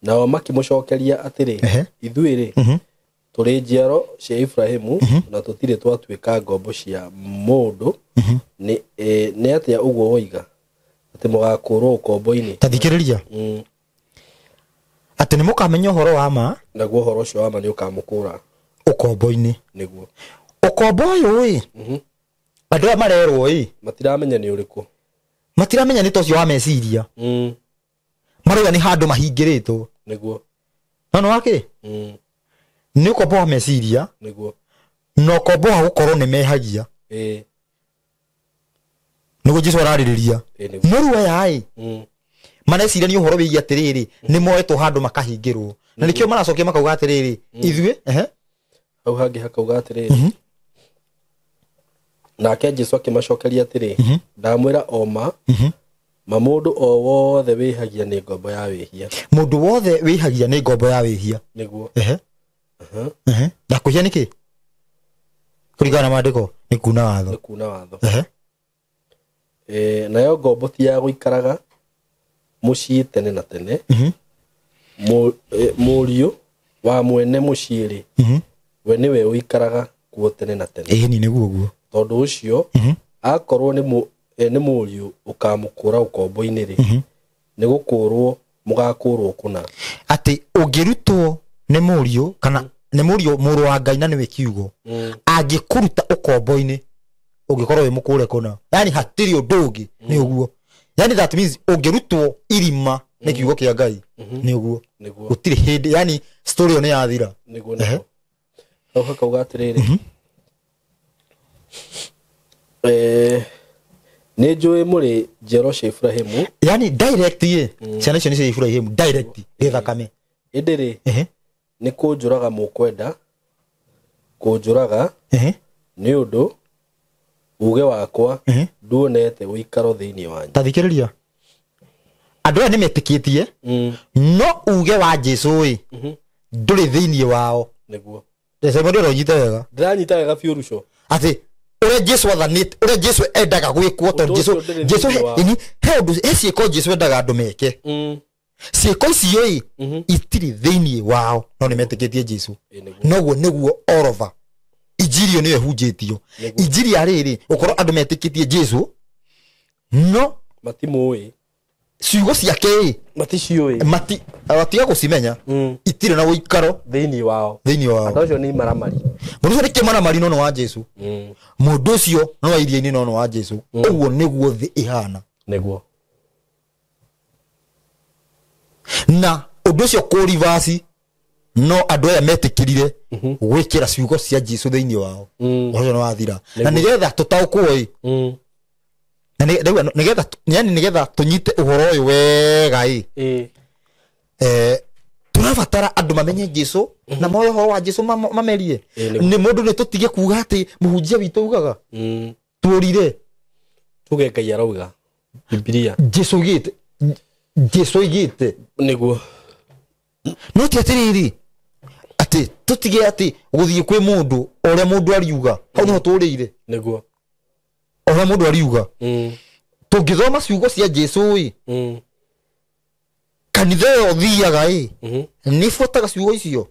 Nao makĩmũcookeria atĩrĩ, ithuĩ rĩ tũrĩ njiaro cia Ibrahimu na tũtirĩ twatuĩka ngombo cia mũndũ. Nĩ atĩa ũguo woiga atĩ mũgakũũrwo ũkombo-inĩ? Tathikĩrĩria. Atĩ nĩ mũkamenya ũhoro wa ma, naguo ũhoro ũcio wa ma nĩ ũkamũkũũra ũkombo-inĩ. Nĩguo. Ũkombo ũyũ ĩ andũ aya marerwo ĩ matiramenya nĩ ũrĩkũ. Matiramenya nĩ ta ũcio wa meciria. Marauga nĩ handũ mahingĩrĩtwo. Nĩguo. No nĩ wakĩ? Nĩ ũkombo wa meciria. Nĩguo. Na ũkombo wa gũkorwo nĩ mehagia. Nĩguo Jesu ararĩrĩria. Mũru aya ĩ mareciria nĩ ũhoro wĩgiĩ atĩrĩrĩ nĩ moetwo handũ makahingĩrwo. Na nĩkĩo maracokia makauga atĩrĩrĩ ithuĩ hau hangĩ hakauga atĩrĩrĩ nake Jesu akĩmacokeria atĩrĩ ndamwĩra o ma ma mũndũ o wothe wĩhagia nĩ ngombo ya wĩhia. Mũndũ wothe wĩhagia nĩ ngombo ya wĩhia. Nĩguo. Na kwĩhia nĩkĩ? Kũringana na maandĩko nĩ kuna watho. Nĩ kuna watho. Nayo ngombo ti ya gũikaraga mũciĩ tene na tene. Mũriũ wa mwene mũciĩ rĩ we nĩwe ũikaraga kuo tene na tene. Ĩĩ nĩguo ũguo. Tondũ ũcio akorwo nĩ mũriũ ũkamũkũra ũkombo-inĩ rĩ nĩ gũkũrwo mũgakũrwo kũna. Atĩ ũngĩrutwo nĩ mũriũ kana nĩ mũriũ mũrũ wa Ngai na nĩwe kiugo angĩkũruta ũkombo-inĩ ũngĩkorwo wĩ mũkũre kũna. Yani hatirĩ ũndũ ũngĩ nĩ ũguo. Yani that means ũngĩrutwo irima nĩ kiugo kĩa Ngai nĩ ũguo. Gũtirĩ hĩndĩ yani story ĩyo nĩ yathira. Nĩguo nĩguo. Hau hakauga atĩrĩrĩ nĩ njũĩ mũrĩ njiaro cia Ibrahimu. Yani direct ye ciana icio nĩ cia Ibrahimu direct gĩthakame. Ĩndĩ rĩ nĩ kũnjũraga mũkwenda kũnjũraga nĩ ũndũ Uge wakwa nduonete ũikaro thĩinĩ wanyu. Ta thikĩrĩria, andũ aya nĩ metĩkĩtie no uge wa Jesu ĩ ndũrĩ thĩinĩ wao. Nĩguo. Simon ndĩronyita wega. Ndĩranyita wega biũ Ruco. Atĩ ũrĩa Jesu athanĩte, ũrĩa Jesu endaga gwĩkwo, tondũ Jesu he ũndũ, he ciĩko Jesu endaga andũ meke. Ciĩko icio ĩ itirĩ thĩinĩ wao, no nĩ metĩkĩtie Jesu. Noguo nĩguo all over injiri ĩyo nĩyo ĩhunjĩtio. Injiri ya rĩrĩ gũkorwo andũ metĩkĩtie Jesu no matimũĩ ciugo ciake ĩ maticiũĩ, matiga gũcimenya, itirĩ na ũikaro thĩinĩ wao. Thĩinĩ wao. Andũ acio nĩ imaramari. Mũndũ ũcio nĩ kĩmaramari no nĩ wa Jesu. Mũndũ ũcio no wa iria-inĩ no nĩ wa Jesu. Ũguo nĩguo thĩ ĩhana. Nĩguo. Na ũndũ ũcio kũrivasi no andũ aya metĩkĩrire gwĩkĩra ciugo cia Jesu thĩinĩ wao. Ũhoro ũcio nĩ wathira. Na nĩgetha tũtaũkwo ĩ, na nĩgetha yani nĩgetha tũnyite ũhoro ũyũ wega ĩ, tũrabatara andũ mamenye Jesu na moe ũhoro wa Jesu mamerie. Nĩ mũndũ nĩ tũtige kuga atĩ mũhunjia witũ augaga tuũrire tuge Ngai arauga Bibilia Jesu oigĩte, Jesu oigĩte. Nĩguo. No ti atĩrĩrĩ atĩ tũtige atĩ gũthiĩ kwĩ mũndũ ũrĩa mũndũ ariuga hau nĩho tũrĩire. Nĩguo. Ũrĩa mũndũ ariuga. Tũngĩthoma ciugo cia Jesu ĩ, kanitha ĩyo ũthiaga ĩ nĩ ĩbuataga ciugo icio.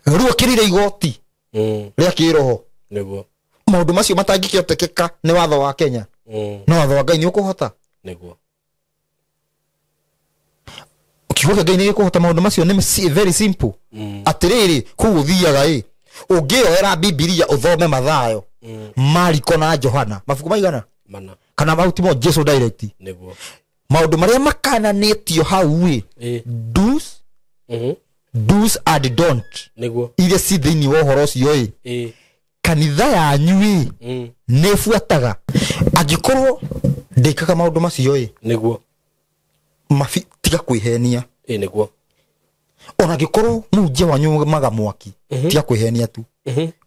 Rĩu akĩrire igoti rĩa kĩroho. Nĩguo. Maũndũ macio matangĩkĩhotekeka nĩ watho wa Kenya. No watho wa Ngai nĩ ũkũhota. Nĩguo. Kiugo kĩa Ngai nĩ gĩkũhota maũndũ macio, nĩ very simple. Atĩrĩrĩ kũu ũthiaga ĩ, ũngĩoera Bibilia ũthome Mathayo, Mariko na Johana, mabuku maigana? Mana. Kana mahuti mo Jesu direct. Nĩguo. Maũndũ marĩa makananĩtio hau ĩ, do's, do's and don't. Nĩguo. Iria ci thĩinĩ wa ũhoro ũcio ĩ, kanitha yanyu ĩ nĩ ĩbuataga. Angĩkorwo ndĩkaga maũndũ macio ĩ, Nĩguo. mabi tiga kwĩhenia. Nĩguo. Ona angĩkorwo mũhunjia wanyu maga mwaki, tiga kwĩhenia tu.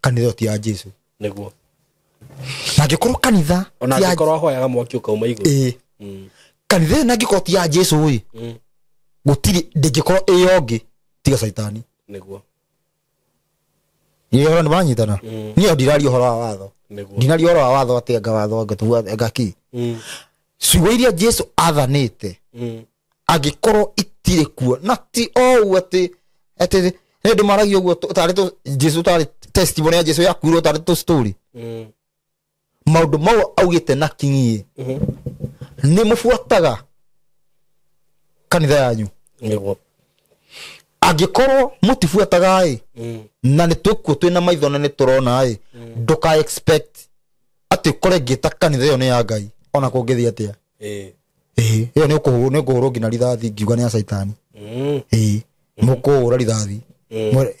Kanitha ĩyo ti ya Jesu. Nĩguo. Na angĩkorwo kanitha ona angĩkorwo ahoyaga mwaki ũkauma igũrũ. Kanitha ĩyo na angĩkorwo ti ya Jesu ĩ, gũtirĩ ndĩngĩkorwo ĩ yongĩ tiga Caitani. Nĩguo. Niĩ ũhoro nĩ wanyitana. Niĩ ndiraria ũhoro wa watho. Nĩguo. Ndinaria ũhoro wa watho atĩ anga watho anga kĩ. Ciugo iria Jesu athanĩte angĩkorwo itirĩ kuo, na ti o ũguo atĩ atĩ nĩ andũ maragia ũguo tarĩ tũ Jesu, tarĩ testimony ya Jesu yakuirwo tarĩ tũ story. Maũndũ mau augĩte na kinyi nĩ mũbuataga kanitha yanyu. Nĩguo. Angĩkorwo mũtibuataga ĩ, na nĩ twĩkuo twĩna maitho na nĩ tũrona ĩ, ndũka expect atĩ ũkore ngĩta kanitha ĩyo nĩ ya Ngai ona kũngĩthiĩ atĩa. Ĩyo nĩ ũkũhũrwo, nĩ ũkũhũrwo nginya rithathi ngiuga nĩ ya Caitani. Mũkũhũra rithathi.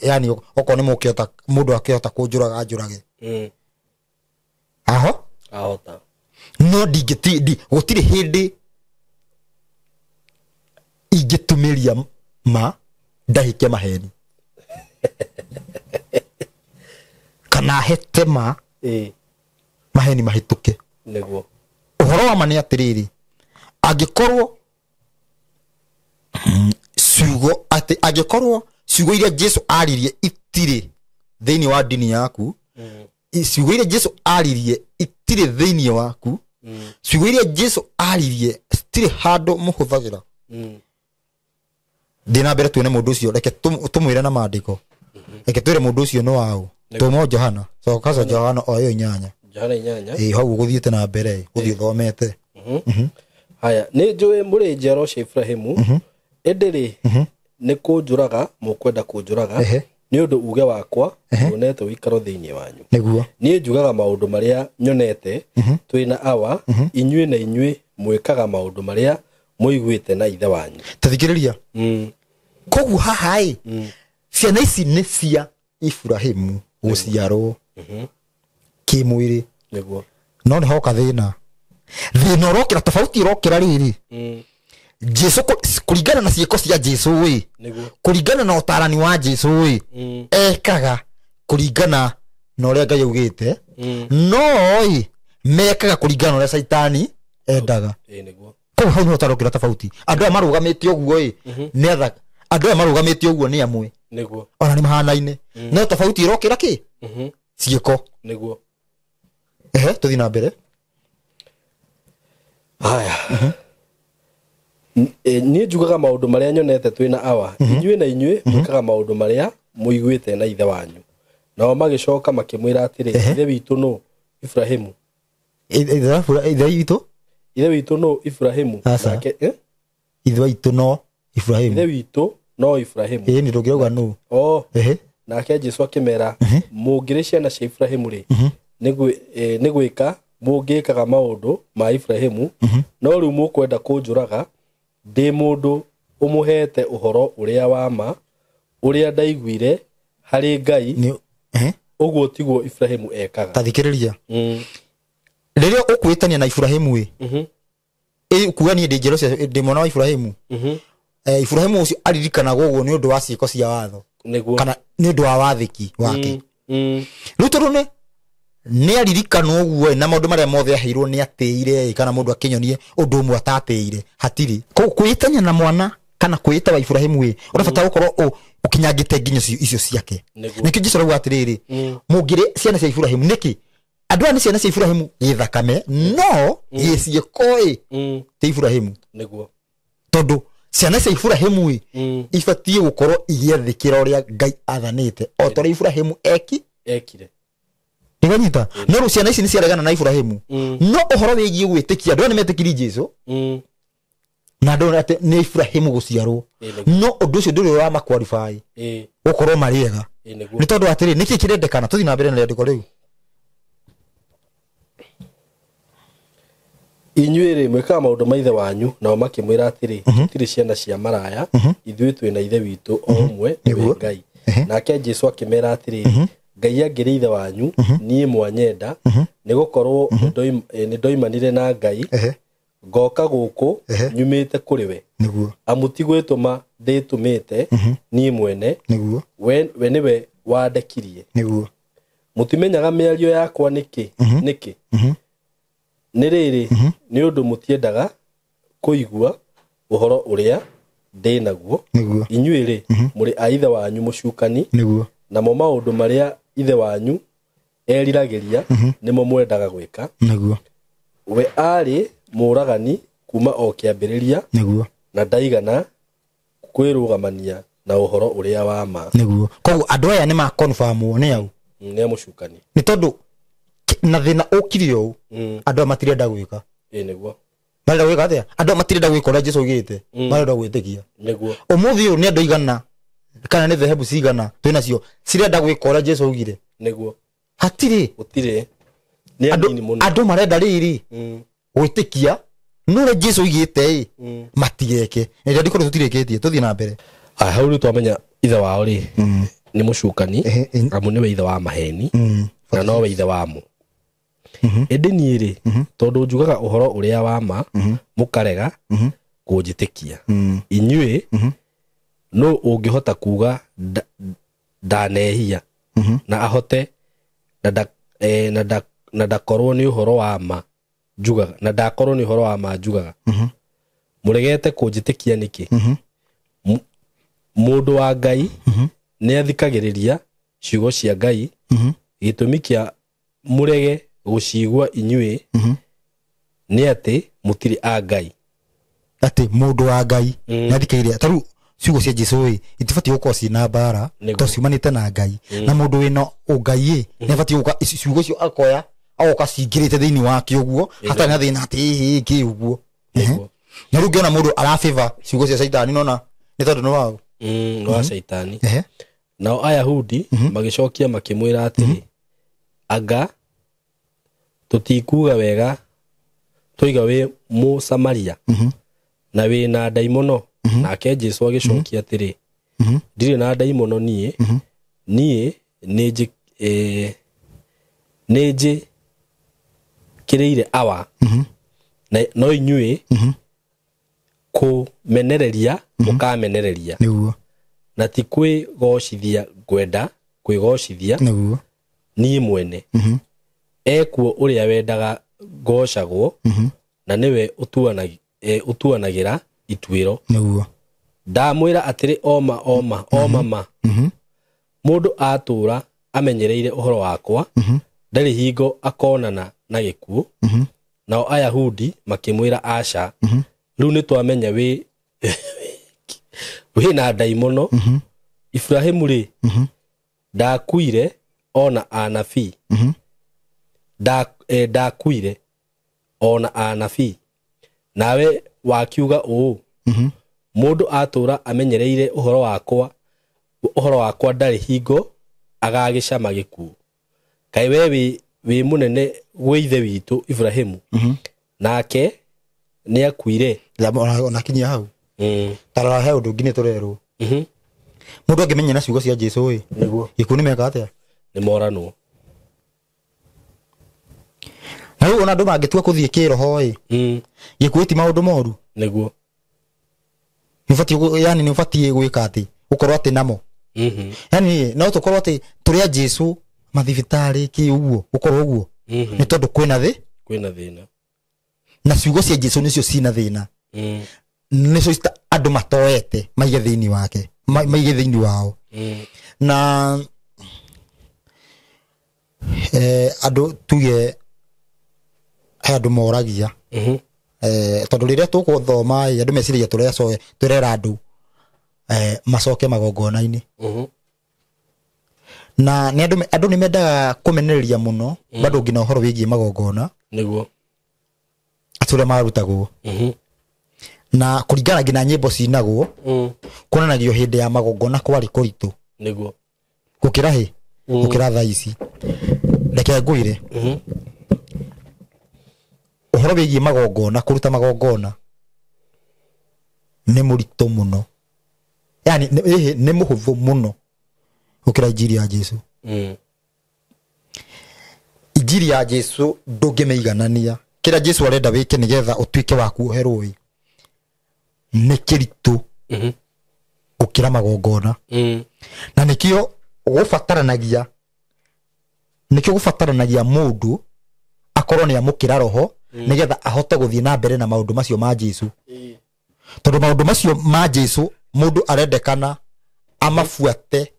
Yani okorwo nĩ mũkĩhota, mũndũ akĩhota kũnjũraga anjũrage. Aho? Ahota. No ndingĩti, gũtirĩ hĩndĩ ingĩtumĩria ma ndahĩke maheni. Kana hete ma maheni mahĩtũke. Nĩguo. Ũhoro wa ma nĩ atĩrĩrĩ, angĩkorwo ciugo atĩ angĩkorwo ciugo iria Jesu aririe itirĩ thĩinĩ wa ndini yaku, ciugo iria Jesu aririe itirĩ thĩinĩ waku, ciugo iria Jesu aririe citirĩ handũ mũhũthagĩra. Thiĩ na mbere tuone mũndũ ũcio, reke tũmwĩre na maandĩko. Reke twĩre mũndũ ũcio nĩ waũ. Tũmo Johana, coka Johana o ĩyo 8. Johana 8. Hau ũgũthiĩte na mbere, ũthiĩ ũthomete. Haya, nĩ njũĩ mũrĩ njiaro cia Ibrahimu, ĩndĩ rĩ nĩ kũnjũraga mũkwenda kũnjũraga, nĩ ũndũ uge wakwa nyonete ũikaro thĩinĩ wanyu. Nĩguo. Niĩ njugaga maũndũ marĩa nyonete twĩ na awa, inyuĩ na inyuĩ mwĩkaga maũndũ marĩa mũiguĩte na ithe wanyu. Ta thikĩrĩria. Koguo haha ĩ, ciana ici nĩ cia Ibrahimu gũciarwo kĩmwĩrĩ. Nĩguo. No nĩ hoka thĩna. Thĩna ũrokĩra, tofauti ĩrokĩra rĩrĩ, Jesu kũringana na ciĩko cia Jesu ĩ, kũringana na ũtarani wa Jesu ĩ, ekaga kũringana na ũrĩa Ngai augĩte. No ĩ mekaga kũringana na ũrĩa Caitani endaga. Ĩĩ nĩguo. Kũu hau nĩho tarokĩra tofauti. Andũ aya marũgamĩte ũguo ĩ nĩ athaka, andũ aya marũgamĩte ũguo nĩ amwe Nĩguo. ona nĩ mahanaine, no tofauti ĩrokĩra kĩ? Ciĩko. Nĩguo. Ehe, tũthiĩ na mbere. Haya. Niĩ njugaga maũndũ marĩa nyonete twĩ na awa, inyuĩ na inyuĩ mwĩkaga maũndũ marĩa mũiguĩte na ithe wanyu. Nao magĩcoka makĩmwĩra atĩrĩ, ithe witũ nũ Ibrahimu? Ithe witũ? Ithe witũ nũ Ibrahimu? Aca. Nake Ithe witũ no Ibrahimu. Ithe witũ no Ibrahimu. Ĩĩ nĩ ndũngĩrauga nũ. Oh. Ehe. Nake Jesu akĩmera, mũngĩrĩ ciana cia Ibrahimu rĩ, nĩ gwĩka mũngĩkaga maũndũ ma Ibrahimu, no rĩu mũkwenda kũnjũraga ndĩ mũndũ ũmũheete ũhoro ũrĩa wa ma, ũrĩa ndaiguire harĩ Ngai, Nĩ ũguo tiguo Ibrahimu ekaga. Ta thikĩrĩria. Rĩrĩa ũkwĩtania na Ibrahimu ĩ, ĩ kuga niĩ ndĩ njerũ cia ndĩ mwana wa Ibrahimu. Ibrahimu ũcio aririkanagwo ũguo nĩ ũndũ wa ciĩko cia watho. Nĩguo. Kana nĩ ũndũ wa wathĩki wake. Rĩu tondũ nĩ aririkanwo ũguo na maũndũ marĩa mothe aheirwo nĩ atĩire, kana mũndũ akĩnyonie ũndũ ũmwe atatĩire hatirĩ. Kwĩtania na mwana kana kwĩta wa Ibrahimu ĩ, ũrabatara gũkorwo ũkinyangĩte nginyo icio ciake. Nĩkĩo Jesũ arauga atĩrĩrĩ, mũngĩrĩ ciana cia Ibrahimu nĩkĩ? Andũ aya nĩ ciana cia Ibrahimu gĩthakame, no gĩciĩko ĩ ti Ibrahimu. Nĩguo. Tondũ ciana cia Ibrahimu ĩ ibatiĩ gũkorwo igĩathĩkĩra ũrĩa Ngai athanĩte, o ta ũrĩa Ibrahimu ekire. Nĩwanyita? No rĩu ciana ici nĩ ciaregana na Ibrahimu. No ũhoro wĩgiĩ gwĩtĩkia, andũ aya nĩ metĩkirie Jesũ, na andũ atĩ nĩ Ibrahimu gũciarwo. No ũndũ ũcio ndũrĩ ũramaqualify gũkorwo marĩ ega. Nĩ tondũ atĩrĩ, nĩkĩ kĩrendekana? Tũthiĩ na mbere na rĩandĩko rĩu. Inyuĩ rĩ, mwĩkaga maũndũ ma ithe wanyu. Nao makĩmwĩra atĩrĩ, tũtirĩ ciana cia maraya, ithuĩ twĩ na ithe witũ o ũmwe, nĩwe Ngai. Nake Jesũ akĩmera atĩrĩ, Ngai angĩrĩ ithe wanyu, niĩ mwanyenda, nĩgũkorwo nĩndoimanire na Ngai, ngoka gũkũ nyumĩte kũrĩ we. Nĩguo. Amu ti gwĩtũma ndĩtũmĩte niĩ mwene. Nĩguo. We nĩwe wandekirie. Nĩguo. Mũtimenyaga mĩario yakwa nĩkĩ? Nĩkĩ? Nĩ rĩrĩ, nĩ ũndũ mũtiendaga kũigua ũhoro ũrĩa ndĩ naguo. Nĩguo. Inyuĩ rĩ, mũrĩ a ithe wanyu mũcukani. Nĩguo. Namo maũndũ marĩa ithe wanyu eriragĩria nĩmo mwendaga gwĩka. Nĩguo. We aarĩ mũũragani kuma o kĩambĩrĩria. Nĩguo. Na ndaigana kwĩrũgamania na ũhoro ũrĩa wa ma. Nĩguo. Koguo andũ aya nĩ makonfirmwo nĩ au? Nĩ mũcukani. Nĩ tondũ na thĩna ũkire ũũ, andũ aya matirenda gwĩka. Ĩĩ nĩguo. Marenda gwĩka atĩa? Andũ aya matirenda gwĩka ũrĩa Jesũ augĩte, marenda gwĩtĩkia. Nĩguo. Ũmũthĩ ũyũ nĩ andũ aigana kana nĩ dhehebu cigana twĩ nacio cirenda gwĩka ũrĩa Jesũ augire? Nĩguo. Hatirĩ. Gũtirĩ. Nĩ anini mũno. Andũ marenda rĩrĩ gwĩtĩkia, no ũrĩa Jesũ augĩte ĩ matigeke. Na rĩandĩko rĩu tũtirĩkĩtie, tũthiĩ na mbere. Aya, hau rĩu twamenya ithe wao rĩ nĩ mũcukani, amu nĩwe ithe wa maheni, na nowe ithe wamo. Ĩndĩ niĩ rĩ, tondũ njugaga ũhoro ũrĩa wa ma, mũkarega kũnjĩtĩkia. Inyuĩ nũ ũngĩhota kuga ndanehia na ahote na ndakorwo nĩ ũhoro wa ma njugaga, na ndakorwo nĩ ũhoro wa ma njugaga. Mũregete kũnjĩtĩkia nĩkĩ? Mũndũ wa Ngai nĩ athikagĩrĩria ciugo cia Ngai, gĩtũmi kĩa mũrege gũcigua inyuĩ nĩ atĩ mũtirĩ a Ngai. Atĩ mũndũ wa Ngai nĩ athikagĩrĩria. Ta rĩu ciugo cia Jesũ ĩ itibatiĩ gũkorwo ciĩna mbara, tondũ ciumanĩte na Ngai. Na mũndũ wĩna ũngai ĩ nĩ abatiĩ gũka ciugo icio akoya agoka cingĩrĩte thĩinĩ wake ũguo, hatarĩ na thĩna atĩ ĩ kĩ ũguo. Na rĩu ngĩona mũndũ arabĩva ciugo cia Caitani, nona nĩ tondũ nĩ wao. Nĩ wa Caitani. Nao Ayahudi magĩcokia makĩmwĩra atĩrĩ, anga tũtikuga wega tũiga wĩ Mũsamaria na wĩ na ndaimono? Nake Jesũ agĩcokia atĩrĩ, ndirĩ na ndaimono niĩ, niĩ nĩnjĩkĩrĩire awa, no inyuĩ kũmenereria mũkamenereria. Nĩguo. Na ti kwĩgocithia ngwenda kwĩgocithia Nĩguo. niĩ mwene. Ekuo ũrĩa wendaga ngocagwo na nĩwe ũtuanagĩra ituĩro. Nĩguo. Ndamwĩra atĩrĩ oma oma oma ma. Mũndũ atũra amenyereire ũhoro wakwa ndarĩ hingo akonana na gĩkuũ. Nao Ayahudi makĩmwĩra aca. Rĩu nĩtwamenya wĩ na ndaimono. Ibrahimu rĩ ndakuire ona anabii. Ndakuire ona anabii. Nawe wakiuga ũũ mũndũ atũra amenyereire ũhoro wakwa ndarĩ hingo agagĩcama gĩkuũ. Kaĩ we wĩ mũnene gwĩ ithe witũ Ibrahimu. Nake nĩakuire. Ona kinyia hau. Tarora he ũndũ ũngĩ nĩtũrerwo. Mũndũ angĩmenya na ciugo cia Jesũ ĩ. Nĩguo. Gĩkuũ nĩmeka atĩa? Nĩmoranwo. Na rĩu ona andũ mangĩtua kũthiĩ kĩroho ĩ. Gĩkuũ ti maũndũ moru. Nĩguo. Nĩũbatiĩ yani nĩũbatiĩ gwĩka atĩ gũkorwo atĩ namo. Yani no tũkorwo atĩ tũrĩ a Jesũ mathibitarĩ kĩ ũguo gũkorwo ũguo. Nĩ tondũ kwĩna thĩ. Kwĩna thĩna. Na ciugo cia Jesũ nĩcio cina thĩna. Nĩcio andũ matoete maige thĩinĩ wake. Maige thĩinĩ wao. Na andũ tuge he andũ moragia. Tondũ rĩrĩa tũgũthoma andũ meciragia tũrera andũ macoke magongona-inĩ. Na nĩ andũ nĩ mendaga kũmenereria mũno bado nginya ũhoro wĩgiĩ magongona. Nĩguo. Atĩ ũrĩa marutagwo. Na kũringana nginya nyĩmbo cinagwo kuonanagio hĩndĩ ya magongona kwarĩ kũritũ. Nĩguo. Gũkĩra hĩ gũkĩra thaa ici. Reke ngwĩre. Ũhoro wĩgiĩ magongona kũruta magongona nĩ mũritũ mũno. Yani nĩ mũhũthũ mũno gũkĩra injiri ya Jesũ. Injiri ya Jesũ ndũngĩmĩiganania. Kĩrĩa Jesũ arenda wĩke nĩgetha ũtuĩke wa kuoherwo ĩ nĩ kĩritũ gũkĩra magongona. Na nĩkĩo gũbataranagia mũndũ akorwo nĩ amũkĩra roho nĩgetha ahote gũthiĩ na mbere na maũndũ macio ma Jesũ. Tondũ maũndũ macio ma Jesũ mũndũ arendekana amabuate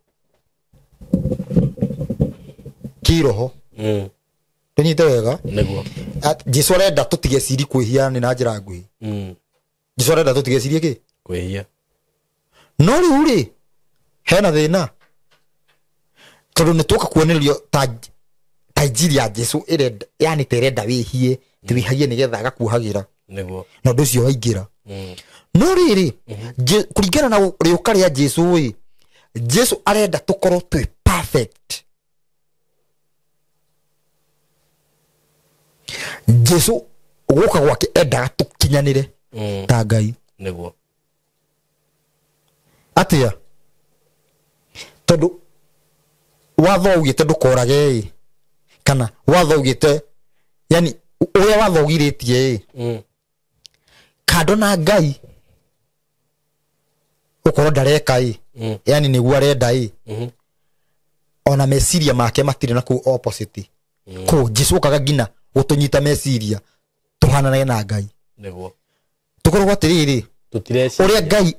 kĩroho. Tũnyite wega? Nĩguo. Jesũ arenda tũtige ciri kwĩhia nĩ na njĩra nguhĩ. Jesũ arenda tũtige ciri kĩ? Kwĩhia. No rĩu rĩ hena thĩna. Tondũ nĩtũka kuonererio ta injiri ya Jesũ ĩrenda yani ta ĩrenda wĩhie tiwĩhagie nĩgetha agakuohagĩra. Nĩguo. Na ũndũ ũcio waingĩra. No rĩrĩ kũringana na rĩũka rĩa Jesũ ĩ Jesũ arenda tũkorwo twĩ perfect. Jesũ gũka gwake endaga tũkinyanĩre ta Ngai. Nĩguo. Atĩa? Tondũ watho ugĩte ndũkorage ĩ kana watho ugĩte yani ũrĩa watho ũgirĩtie ĩ kando na Ngai ũkorwo ndareka ĩ yani nĩguo arenda ĩ ona meciria make matirĩ na kũu opposite. Kũu Jesũ okaga nginya gũtũnyita meciria tũhananage na Ngai. Nĩguo. Tũkorwo atĩrĩrĩ ũrĩa Ngai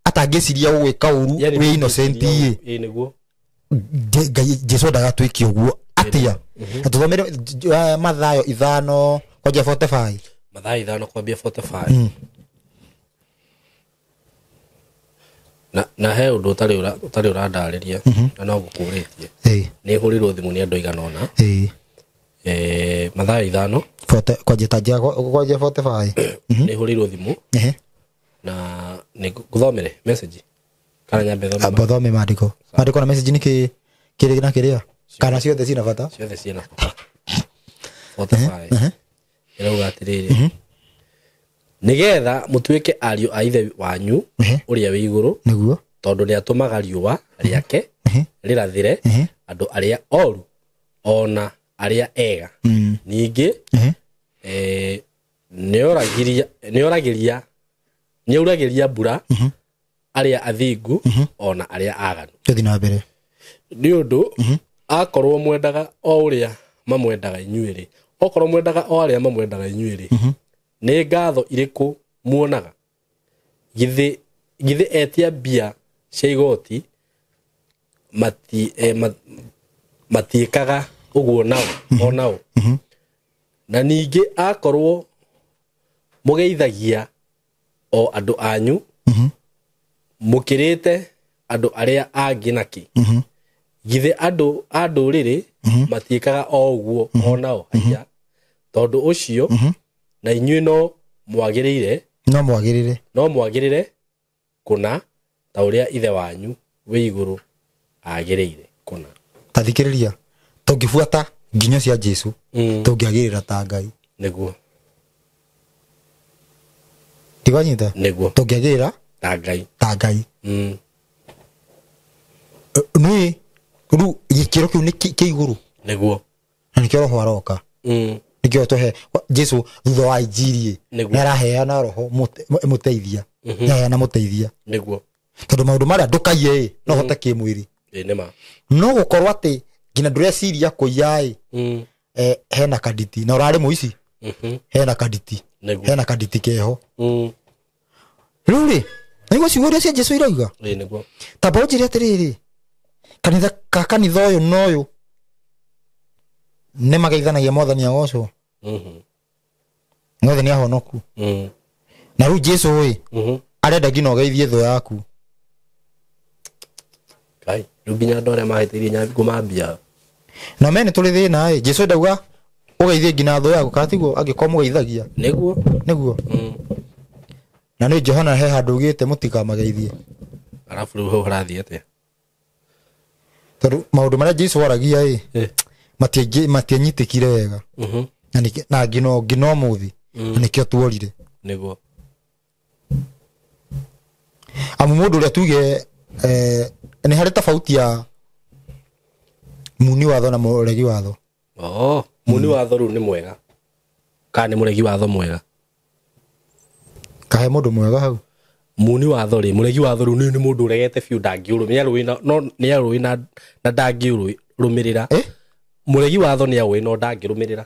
atangĩciria gũgwĩka ũru wĩ innocent ĩ nĩguo. Ngai Jesũ endaga twĩke ũguo atĩa? Tũthomere Mathayo 5 kwanjia 45. Mathayo 5 kwambia 45. Na he ũndũ ũtarĩ ũrandarĩria na no ngũkũrĩtie. Nĩ hũrĩrwo thimũ nĩ andũ aigana ũna. Mathayo 5 kwanjia 45. Nĩ hũrĩrwo thimũ. Na nĩ ngũthomere message kana nyambe thome. Thome maandĩko. Maandĩko na message nĩ kĩrĩ na kĩrĩa kana ciothe cina bata? Ciothe cina bata. 45. Ĩrauga atĩrĩrĩ. Nĩgetha mũtuĩke ariũ a ithe wanyu ũrĩa wĩ igũrũ. Nĩguo. Tondũ nĩatũmaga riũa rĩake rĩrathĩre andũ arĩa oru ona arĩa ega. Ningĩ nĩoragĩria mbura arĩa athingu ona arĩa aganu. Tũthiĩ na mbere. Nĩ ũndũ akorwo mwendaga o ũrĩa mamwendaga inyuĩ rĩ, okorwo mwendaga o arĩa mamwendaga inyuĩ rĩ, nĩ ngatho irĩkũ muonaga? Githĩ etia mbia cia igoti matiĩkaga ũguo nao o nao? Na ningĩ akorwo mũgeithagia o andũ anyu, mũkĩrĩte andũ arĩa angĩ nakĩ? Githĩ andũ a ndũrĩrĩ matiĩkaga o ũguo o nao? Haiya, tondũ ũcio na inyuĩ no mwagĩrĩire, no mwagĩrĩre kũna ta ũrĩa ithe wanyu wĩ igũrũ agĩrĩire kũna. Ta thikĩrĩria, tũngĩbuata nginyo cia Jesu tũngĩagĩrĩra ta Ngai. Nĩguo. Ndigwanyita? Nĩguo. Tũngĩagĩrĩra ta Ngai. Ta Ngai. Nĩ rĩu gĩkĩro kĩu nĩ kĩ igũrũ. Nĩguo. Na nĩkĩo roho aroka. Nĩkĩo tũhe Jesu thutha wa injiri nĩ araheana roho mũteithia. Nĩ araheana mũteithia. Nĩguo. Tondũ maũndũ marĩa ndũkaiye ĩ no hote kĩmwĩrĩ. Ĩ nĩma. No gũkorwo atĩ nginya ndũreciria kũiya ĩ hena kaditi na ũrarĩ mũici. Hena kaditi. Hena kaditi keho. Rĩu rĩ, nĩguo ciugo iria cia Jesu irauga. Ĩ nĩguo. Tamba ũnjĩre atĩrĩrĩ, kanitha ka kanitha ũyũ na ũyũ nĩ mageithanagia mwathani agocwo. Mwathani ahonoku. Na rĩu Jesu ĩ arenda nginya ũgeithie thũ yaku. Kai, rĩu nginya andũ arĩa mahĩtĩirie Nyambingũ mambia. Na me nĩ tũrĩ thĩna ĩ, Jesu ndauga ũgeithie nginya thũ yaku, kana tiguo angĩkorwo mũgeithagia. Nĩguo. Nĩguo. Na nĩ Johana he handũ ugĩte mũtikamageithie. Arabu rĩu hau harathiĩ atĩa? Tondũ maũndũ marĩa Jesu aragia ĩ matianyitĩkire wega. Na ngino ũmũthĩ na nĩkĩo tuorire. Nĩguo. Amu mũndũ ũrĩa tuge nĩ harĩ tofauti ya muni watho na mũregi watho. Oh, muni watho rĩu nĩ mwega. Kana nĩ mũregi watho mwega? Kahe mũndũ mwega hau. Muni watho rĩ, mũregi watho rĩu nĩ mũndũ ũregete biũ ndangĩũrũmĩrĩra, no nĩ arũĩ na ndangĩũrũmĩrĩra. Mũregi watho nĩ aũĩ no ndangĩrũmĩrĩra.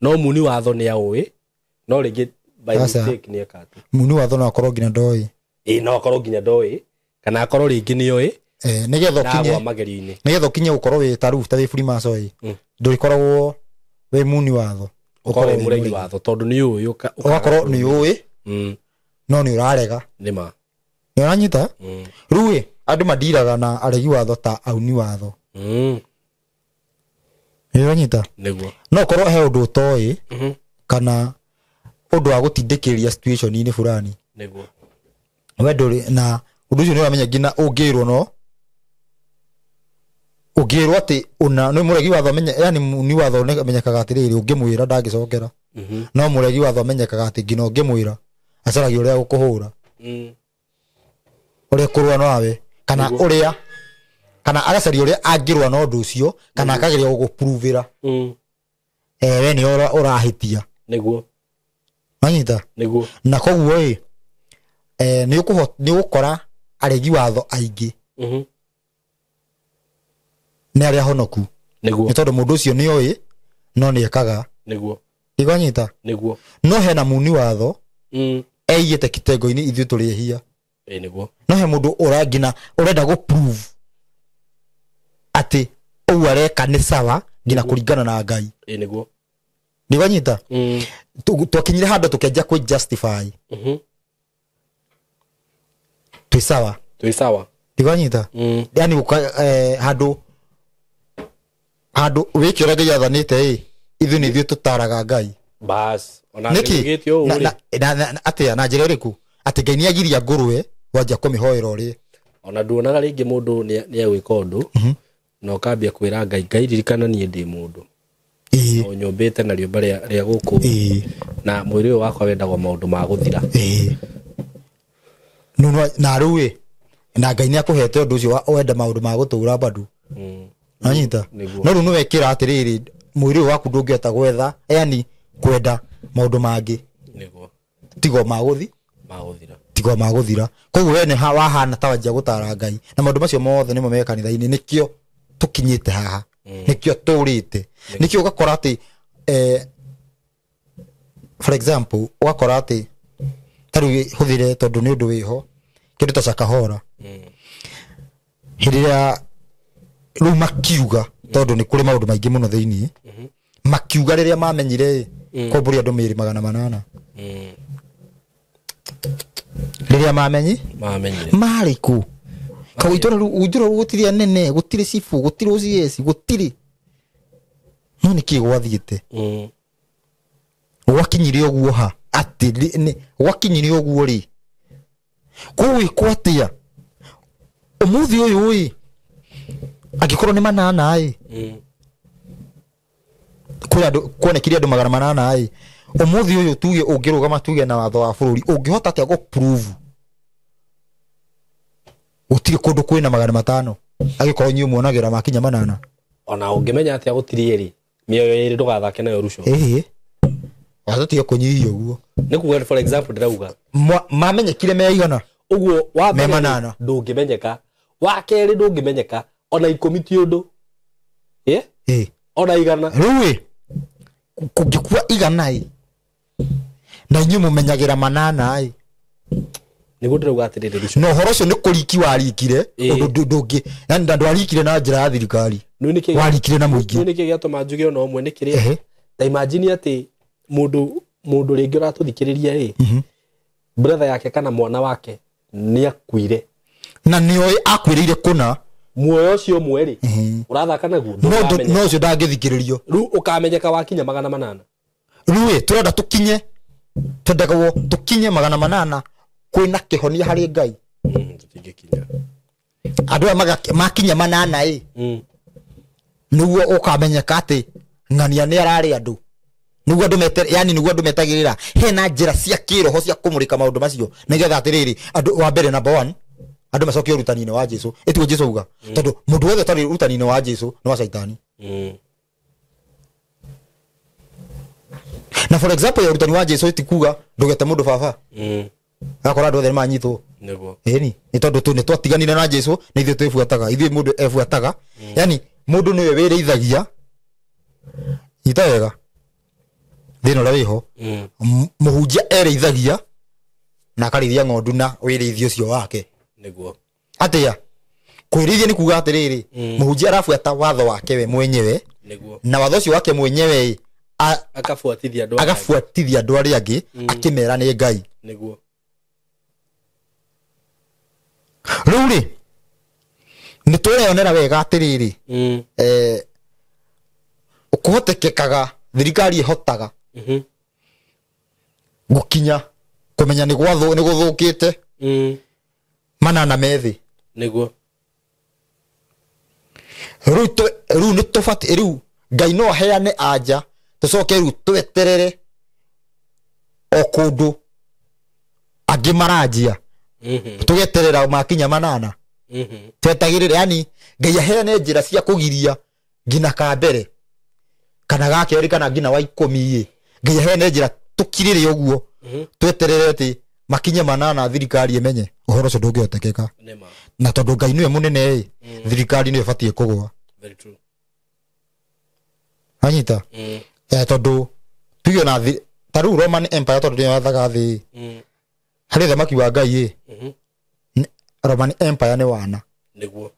No muni watho nĩ aũĩ no rĩngĩ by mistake nĩ eka atĩ. Muni watho no akorwo nginya ndoĩ. No akorwo nginya ndoĩ kana akorwo rĩngĩ nĩ oĩ. Nĩgetha ũkinye magerio-inĩ. Nĩgetha ũkinye gũkorwo wĩ ta rĩu ta wĩ Freemason ĩ, ndũrĩkoragwo wĩ muni watho. Ũkorwo wĩ mũregi watho tondũ nĩ ũĩ ũgakorwo nĩ ũĩ no nĩ ũrarega. Nĩma. Nĩ ũranyita? Rĩu ĩ andũ mandiraga na aregi watho ta auni watho. Nĩ ũranyita? Nĩguo. No ũkorwo he ũndũ ũtoĩ kana ũndũ wa gũtindĩkĩrĩria situation-inĩ fulani. Nĩguo. We ndũrĩ na ũndũ ũcio nĩ ũramenya nginya ũngĩrwo no ũngĩrwo atĩ ona nĩ mũregi watho amenya, yani muni watho nĩ amenyekaga atĩrĩrĩ ũngĩmwĩra ndangĩcokera. No mũregi watho amenyekaga atĩ nginya ũngĩmwĩra acaragia ũrĩa gũkũhũra. Ũrĩa kũrũa nawe kana ũrĩa kana agacaria ũrĩa angĩrũa na ũndũ ũcio kana akageria gũgũpruvĩra. We nĩ ũrahĩtia. Nĩguo. Wanyita? Nĩguo. Na koguo ĩ nĩ ũgũkora aregi watho aingĩ. Nĩ arĩa honoku. Nĩguo. Nĩ tondũ mũndũ ũcio nĩ oĩ no nĩ ekaga. Nĩguo. Ndigwanyita? Nĩguo. No hena muni watho eigĩte kitengo-inĩ ithuĩ tũrĩ ehia. Nĩguo. No he mũndũ ũrangina ũrenda gũ prove atĩ ũguo areka nĩ sawa nginya kũringana na Ngai. Nĩguo. Ndigwanyita? Twakinyire handũ tũkĩanjia kwĩ justify. Twĩ sawa. Twĩ sawa. Ndigwanyita? Yani handũ wĩke ũrĩa Ngai athanĩte ĩ ithuĩ nĩ ithuĩ tũtaraga Ngai. Bas. Ona nĩkĩ ũũ rĩ? Atĩa na njĩra ĩrĩkũ? Atĩ Ngai nĩ agiria ngũrwe wanjia kũmĩhoera ũrĩe. Ona nduonaga rĩngĩ mũndũ nĩ egwĩka ũndũ na ũkambia kwĩra Ngai, Ngai ririkana niĩ ndĩ mũndũ. Ũnyũmbĩte na rĩũmba rĩa gũkũ na mwĩrĩ ũyũ wakwa wendagwo maũndũ ma gũthira. Na rĩu ĩ na Ngai nĩ akũhete ũndũ ũcio wenda maũndũ ma gũtũra bado. Nanyita? No rĩu nĩ wekĩra atĩrĩrĩ mwĩrĩ ũyũ waku ndũngĩhota gwetha, yani kwenda maũndũ mangĩ. Nĩguo. Tigo magũthi. Magũthira. Tigo magũthira. Koguo we nĩ wahana ta wanjia gũtara Ngai na maũndũ macio mothe nĩmo me kanitha-inĩ nĩkĩo tũkinyĩte haha. Nĩkĩo tũrĩte. Nĩkĩo ũgakora atĩ for example ũgakora atĩ ta rĩu hũthĩre tondũ nĩ ũndũ wĩho kĩndũ ta Shakahola. Hĩndĩ ĩrĩa rĩu makiuga tondũ nĩ kũrĩ maũndũ maingĩ mũno thĩiniĩ, makiuga rĩrĩa mamenyire kwambũria andũ mĩĩrĩ 800. Rĩrĩa mamenyire marĩ kũ? Kau itũra rĩu gũtirĩ anene, gũtirĩ cibũ, gũtirĩ OCS, gũtirĩ. No nĩkĩ gwathiĩte? Gwakinyire ũguo ha? Atĩ gwakinyire ũguo rĩ? Kũgwĩkwo atĩa? Ũmũthĩ ũyũ ĩ, angĩkorwo nĩ 800 ĩ, kwĩ andũ kuonekire andũ 800 ĩ, ũmũthĩ ũyũ tuge ũngĩrũgama tuge na watho wa bũrũri, ũngĩhota atĩa gũ prove gũtirĩ kũndũ kwĩna 500 angĩkorwo inyuĩ muonagĩra makinya 800? Ona ũngĩmenya atĩa gũtirĩ ĩrĩ mĩoyo ĩrĩ ndũgathake nayo ruco. Ĩhĩ watho tiga kũnyihia ũguo. Nĩ kuga for example ndĩrauga mamenyekire me igana ũguo wa me mbere 800 ndũngĩmenyeka, wa kerĩ ndũngĩmenyeka, ona 10 ti ũndũ, ona 100. Rĩu ĩ kũngĩkua 100 ĩ na inyuĩ mũmenyagĩra 800 ĩ, nĩguo ndĩrauga atĩrĩrĩ ruco. Na ũhoro ũcio nĩ kũriki warikire ũndũ ndũngĩ, yani ndwarikire na njĩra ya thirikari, warikire na mũingĩ. Nĩkĩ gĩatũma njuge ona ũmwe nĩ kĩrĩa ta imagine atĩ mũndũ rĩngĩ ũratũthikĩrĩria ĩ, brother yake kana mwana wake nĩ akuire na nĩoĩ akuĩrĩire kũna muoyo ũcio ũmwe rĩ, ũrathaka naguo no ũcio ndangĩthikĩrĩrio. Rĩu ũkamenyeka wakinya 800. Rĩu ĩ tũrenda tũkinye, twendagwo tũkinye 800 kwĩna kĩhonia harĩ Ngai. Tũtingĩkinya. Andũ aya makinya 800 ĩ, nĩguo ũkamenyeka atĩ ng'ania nĩ ararĩ andũ. Nĩguo andũ yani nĩguo andũ metagĩrĩra hena njĩra cia kĩroho cia kũmũrĩka maũndũ macio nĩgetha atĩrĩrĩ andũ wa mbere number 1 andũ macokie ũrutani-inĩ wa Jesu. Ĩtiguo Jesu auga, tondũ mũndũ wothe ũtarĩ ũrutani-inĩ wa Jesu nĩ wa caitani. Na for example ya ũrutani wa Jesu ĩtikuga ndũgete mũndũ baba, agakora andũ othe nĩmanyitwo. Nĩguo. Ĩni nĩ tondũ tu nĩtwatiganire na Jesu na ithuĩ twĩbuataga, ithuĩ mũndũ ebuataga, yani mũndũ nĩwe wĩrĩithagia. Nyita wega thĩna ũrĩa wĩho, mũhunjia erĩithagia na akarĩithia ng'ondu na wĩrĩithio ũcio wake. Nĩguo. Atĩa? Kwĩrĩithia nĩ kuga atĩrĩrĩ, mũhunjia arabuata watho wake we mwenyewe. Nĩguo. Na watho ũcio wake mwenyewe akabuatithia andũ arĩa angĩ akĩmera nĩ Ngai. Nĩguo. Rĩu rĩ nĩ tũreyonera wega atĩrĩrĩ, kũhotekekaga thirikari ĩhotaga gũkinya kũmenya nĩ gũthũkĩte 800 methĩ. Nĩguo. Rĩu nĩ tũbatiĩ, rĩu Ngai no aheane anja tũcoke rĩu tweterere o kũndũ angĩ maranjia, tũgeterera makinya 800, twetagĩrĩre, yani Ngai aheane njĩra cia kũgiria nginya ka mbere kana ga kerĩ kana nginya wa 10 ĩ, Ngai aheane njĩra tũkirĩre ũguo tweterere atĩ makinye 800 thirikari ĩmenye ũhoro ũcio ndũngĩhotekeka. Na tondũ Ngai nĩwe mũnene ĩ, thirikari nĩyo ĩbatiĩ kũgũa. Very true. Anyita? Tondũ tuge ona ta rĩu Roman Empire tondũ nĩyo yathaga thĩ, harĩ thamaki wa Ngai ĩ, Roman Empire nĩ wana. Nĩguo.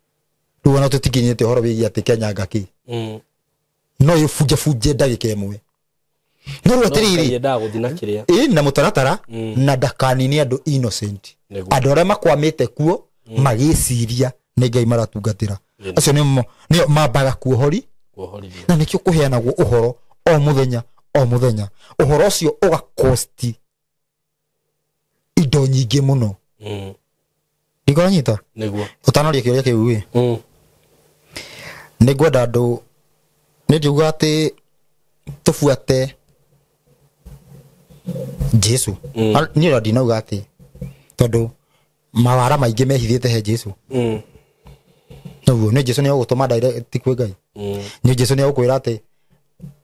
Rĩu ona tũtikinyĩte ũhoro wĩgiĩ atĩ Kenya ngakĩ, no ĩbunjebunje ndagĩka ĩmwe. No rĩu atĩrĩrĩ, ĩ na mũtaratara na ndakanine andũ innocent, andũ arĩa makwamĩte kuo magĩciria nĩ Ngai maratungatĩra, acio nĩo mambaga kuohori, na nĩkĩo kũheanagwo ũhoro o mũthenya o mũthenya. Ũhoro ũcio ũgakosti indo nyingĩ mũno. Ndikũranyita? Nĩguo. Ũtanoria kĩũria kĩu ĩ, nĩ ngwenda andũ, nĩ ndiuga atĩ tũbuate Jesu. Niĩ ona ndinauga atĩ tondũ mawara maingĩ mehithĩte he Jesu. Noguo nĩ Jesu nĩ egũgũtũma direct kwĩ Ngai. Nĩ Jesu nĩ egũkwĩra atĩ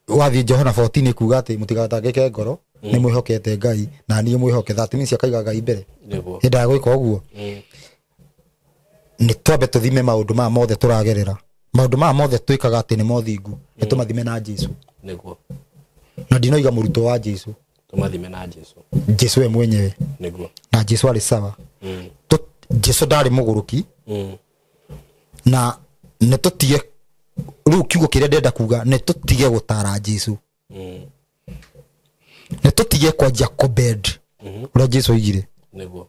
wathiĩ Johana 14 kuga atĩ mũtigatangĩke ngoro, nĩ mwĩhokete Ngai na niĩ mwĩhoke. That means akaiga Ngai mbere. Nĩguo. Nyendaga gwĩka ũguo. Nĩ twambe tũthime maũndũ maya mothe tũragerera Maũndũ maya mothe twĩkaga atĩ nĩ mothingu nĩ tũmathime na Jesu. Nĩguo. Na ndinoiga mũrutwo wa Jesu. Tũmathime na Jesu. Jesu we mwenyewe. Nĩguo. Na Jesu arĩ sawa. Jesu ndarĩ mũgũrũki. Na nĩ tũtige rĩu kiugo kĩrĩa ndĩrenda kuga nĩ tũtige gũtara Jesu. Nĩ tũtige kwanjia kũbend ũrĩa Jesu oigire. Nĩguo.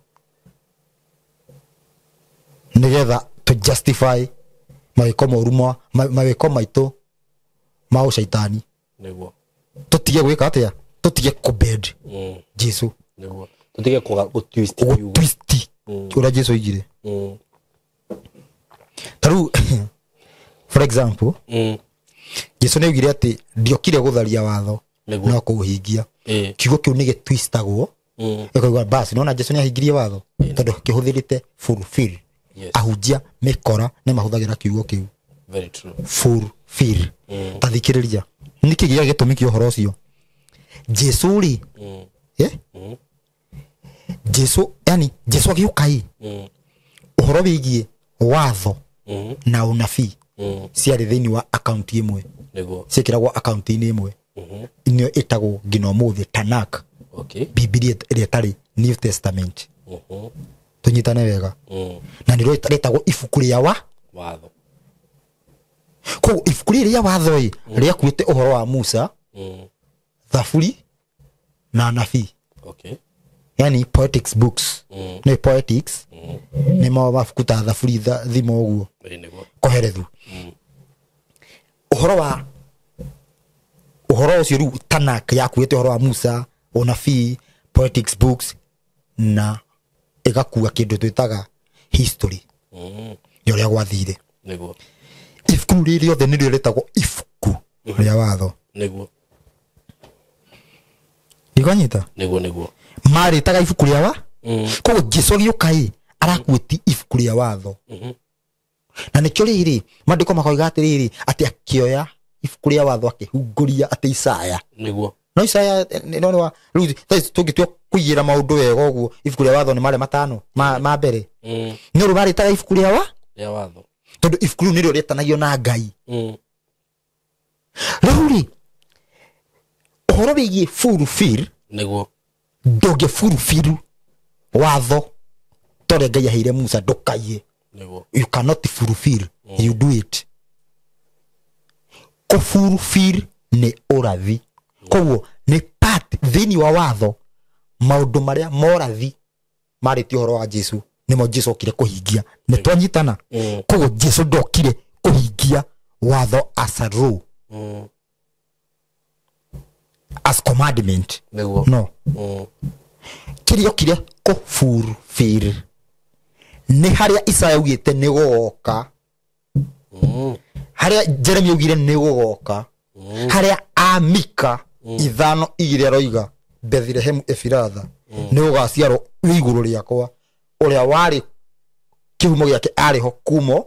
Nĩgetha to justify mawĩko moru mawĩko maitũ ma ũcaitani. Nĩguo. Tũtige gwĩka atĩa? Tũtige kũbend Jesu. Nĩguo. Tũtige gũ-twist kiugo. Gũ-twist ũrĩa Jesu oigire. Ta rĩu for example, Jesu nĩ oigire atĩ ndiokire gũtharia watho no kũũhingia. Kiugo kĩu nĩ gĩtwistagwo ĩkoiga basi nona Jesu nĩ ahingirie watho tondũ kĩhũthĩrĩte fulfill. Ahunjia mĩkora nĩ mahũthagĩra kiugo kĩu. Very true. Fulfill. Ta thikĩrĩria nĩkĩ gĩa gĩtũmi kĩa ũhoro ũcio? Jesu rĩ, Jesu yani Jesu agĩũka ĩ, ũhoro wĩgiĩ watho na ũnabii ciarĩ thĩinĩ wa akaunti ĩmwe. Nĩguo. Ciĩkĩragwo akaunti-inĩ ĩmwe. Nĩyo ĩtagwo nginya ũmũthĩ Tanakh. Okay. Bibilia ĩrĩa ĩtarĩ New Testament. Tũnyitane wega. Na nĩrĩo rĩtagwo ibuku rĩa watho. Koguo ibuku rĩrĩ rĩa watho ĩ, rĩakuĩte ũhoro wa Musa, Thaburi na anabii. Okay. Yani poetics books. Nĩ poetics. Nĩ mabuku ta Thaburi, Thimo ũguo. Koherethu. Ũhoro wa ũhoro ũcio rĩu Tanakh yakuĩte ũhoro wa Musa, ũnabii, poetics books na ĩgakua kĩndũ twĩtaga history. Ya ũrĩa gwathire. Nĩguo. Ibuku rĩrĩ rĩothe nĩrĩo rĩtagwo ibuku rĩa watho. Nĩguo. Nĩkwanyita? Nĩguo, nĩguo. Marĩtaga ibuku rĩa wa? Koguo Jesu agĩũka ĩ, arakuĩti ibuku rĩa watho. Na nĩkĩo rĩrĩ, maandĩko makoiga atĩrĩrĩ, atĩ akĩoya ibuku rĩa watho akĩhungũria atĩ Isaya. Nĩguo. No Isaya no nĩ wa rĩu thaa ici tũngĩtua kũigĩra maũndũ wega ũguo, ibuku rĩa watho nĩ marĩa matano ma mbere. Nĩ ũrũ marĩtaga ibuku rĩa wa? Rĩa watho. Tondũ ibuku rĩu nĩrĩo rĩetanagio na Ngai. Rĩu rĩ, ũhoro wĩgiĩ fulfill, Nĩguo. ndũngĩ fulfill watho ta ũrĩa Ngai aheire Musa, ndũkaiye. Nĩguo. You cannot fulfill, you do it. Kũfulfill nĩ ũrathi. Koguo nĩ part thĩinĩ wa watho, maũndũ marĩa morathi marĩtie ũhoro wa Jesu nĩmo Jesu okire kũhingia. Nĩ twanyitana? Koguo Jesu ndokire kũhingia watho as a rule, as commandment. Nĩguo. No. Kĩrĩa okire kũfulfill nĩ harĩa Isaya augĩte nĩ gũgoka, harĩa Jeremia augire nĩ gũgoka, harĩa Amika 5:2 aroiga Bethilehemu Efiratha nĩ gũgaciarwo wĩ igũrũ rĩakwa, ũrĩa warĩ kĩhumo gĩake arĩ ho kumo.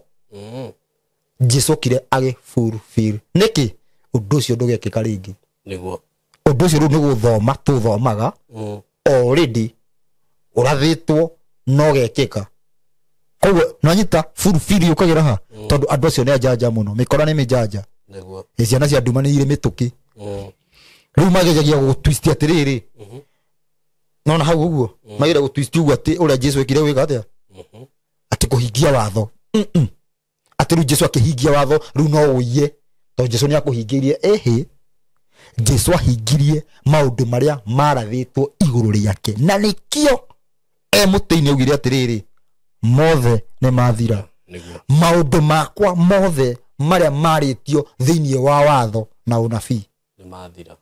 Jesu okire agĩfulfill. Nĩkĩ? Ũndũ ũcio ndũgekĩka rĩngĩ. Nĩguo. Ũndũ ũcio rĩu nĩ gũthoma tũthomaga already ũrathĩtwo no gekĩka. Koguo nĩwanyita fulfill yũkagĩra ha? Tondũ andũ acio nĩ anjanja mũno, mĩkora nĩ mĩnjanja. Nĩguo. Ciana cia nduma nĩ irĩ mĩtũkĩ. Rĩu magejagia gũtwist atĩrĩrĩ. Nona hau ũguo? Mageria gũtwist ũguo atĩ ũrĩa Jesu ekire gwĩka atĩa? Atĩ kũhingia watho. Atĩ rĩu Jesu akĩhingia watho, rĩu no ũiye. Tondũ Jesu nĩ akũhingĩirie. Ĩhĩ. Jesu ahingirie maũndũ marĩa marathĩtwo igũrũ rĩake. Na nĩkĩo e mũtĩ-inĩ augire atĩrĩrĩ, mothe nĩ mathira. Nĩguo. Maũndũ makwa mothe marĩa marĩtio thĩinĩ wa watho na ũnabii nĩ mathira.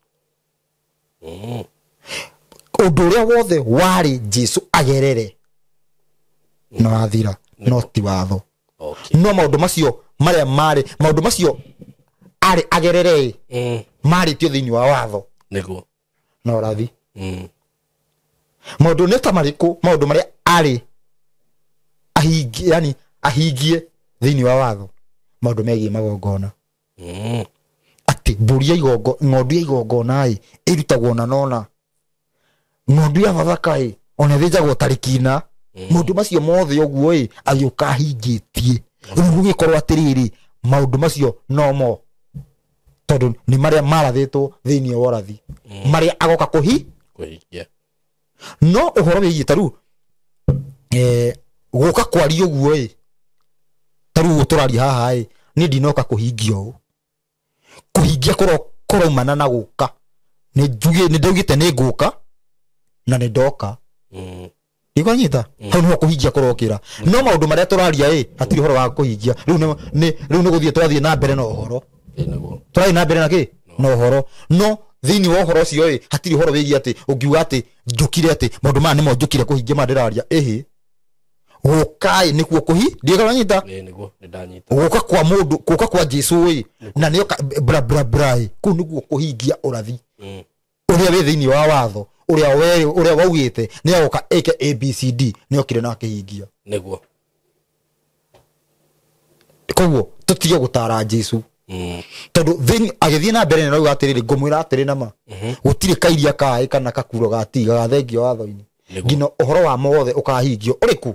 Ũndũ ũrĩa wothe warĩ Jesu agerere nĩ wathira, no ti watho. Okay. No maũndũ macio marĩa marĩ, maũndũ macio arĩ agerere marĩtio thĩinĩ wa watho. Nĩguo. Na ũrathi. Maũndũ nĩ ta marĩkũ? Maũndũ marĩa arĩ ahingie, yani ahingie thĩinĩ wa watho, maũndũ megiĩ magongona. Atĩ mbũri ya igongo, ng'ondu ya igongona ĩ, ĩrutagwo na nona. Ng'ondu ya bathaka ĩ, ona ĩthĩnjagwo tarĩki ina. Maũndũ macio mothe ũguo ĩ, agĩũka ahingĩtie. Rĩu gũgĩkorwo atĩrĩrĩ, maũndũ macio nomo tondũ nĩ marĩa marathĩtwo thĩinĩ wa ũrathi marĩa agoka kũhingia. No ũhoro wĩgiĩ ta rĩu gũka kwaria ũguo ĩ ta rĩu tũraria haha ĩ niĩ ndinoka kũhingia ũũ. Kũhingia kũraumana na gũka. Nĩ ndaugĩte nĩ ngũka na nĩ ndoka. Ndikũnyita hau nĩho kũhingia kũrokĩra. No maũndũ marĩa tũraria ĩ hatirĩ ũhoro wa kũhingia. Rĩu nĩ gũthiĩ twathiĩ na mbere na ũhoro. Tũrathiĩ na mbere na kĩ? Na ũhoro. No thĩinĩ wa ũhoro ũcio ĩ hatirĩ ũhoro wĩgiĩ atĩ ũngiuga atĩ njũkire atĩ maũndũ maya nĩmo njũkire kũhingia maya ndĩraria ĩhĩ. Gũka ĩ nĩkuo kũhi ndikanyita. Gũka kwa mũndũ gũka kwa Jesu ĩ na nĩoka bra bra bra ĩ kũu nĩguo kũhingia ũrathi ũrĩa wĩ thĩinĩ wa watho ũrĩa waugĩte nĩ agoka eke ABCD nĩokire na akĩhingia. Nĩguo. Koguo tũtige gũtara Jesu. Tondũ thĩinĩ agĩthiĩ na mbere na rauga atĩrĩrĩ ngũmwĩra atĩrĩ nama gũtirĩ kairia kaĩ kana kakuro gatiga gathengio watho-inĩ nginya ũhoro wa mothe ũkahingio. Ũrĩkũ?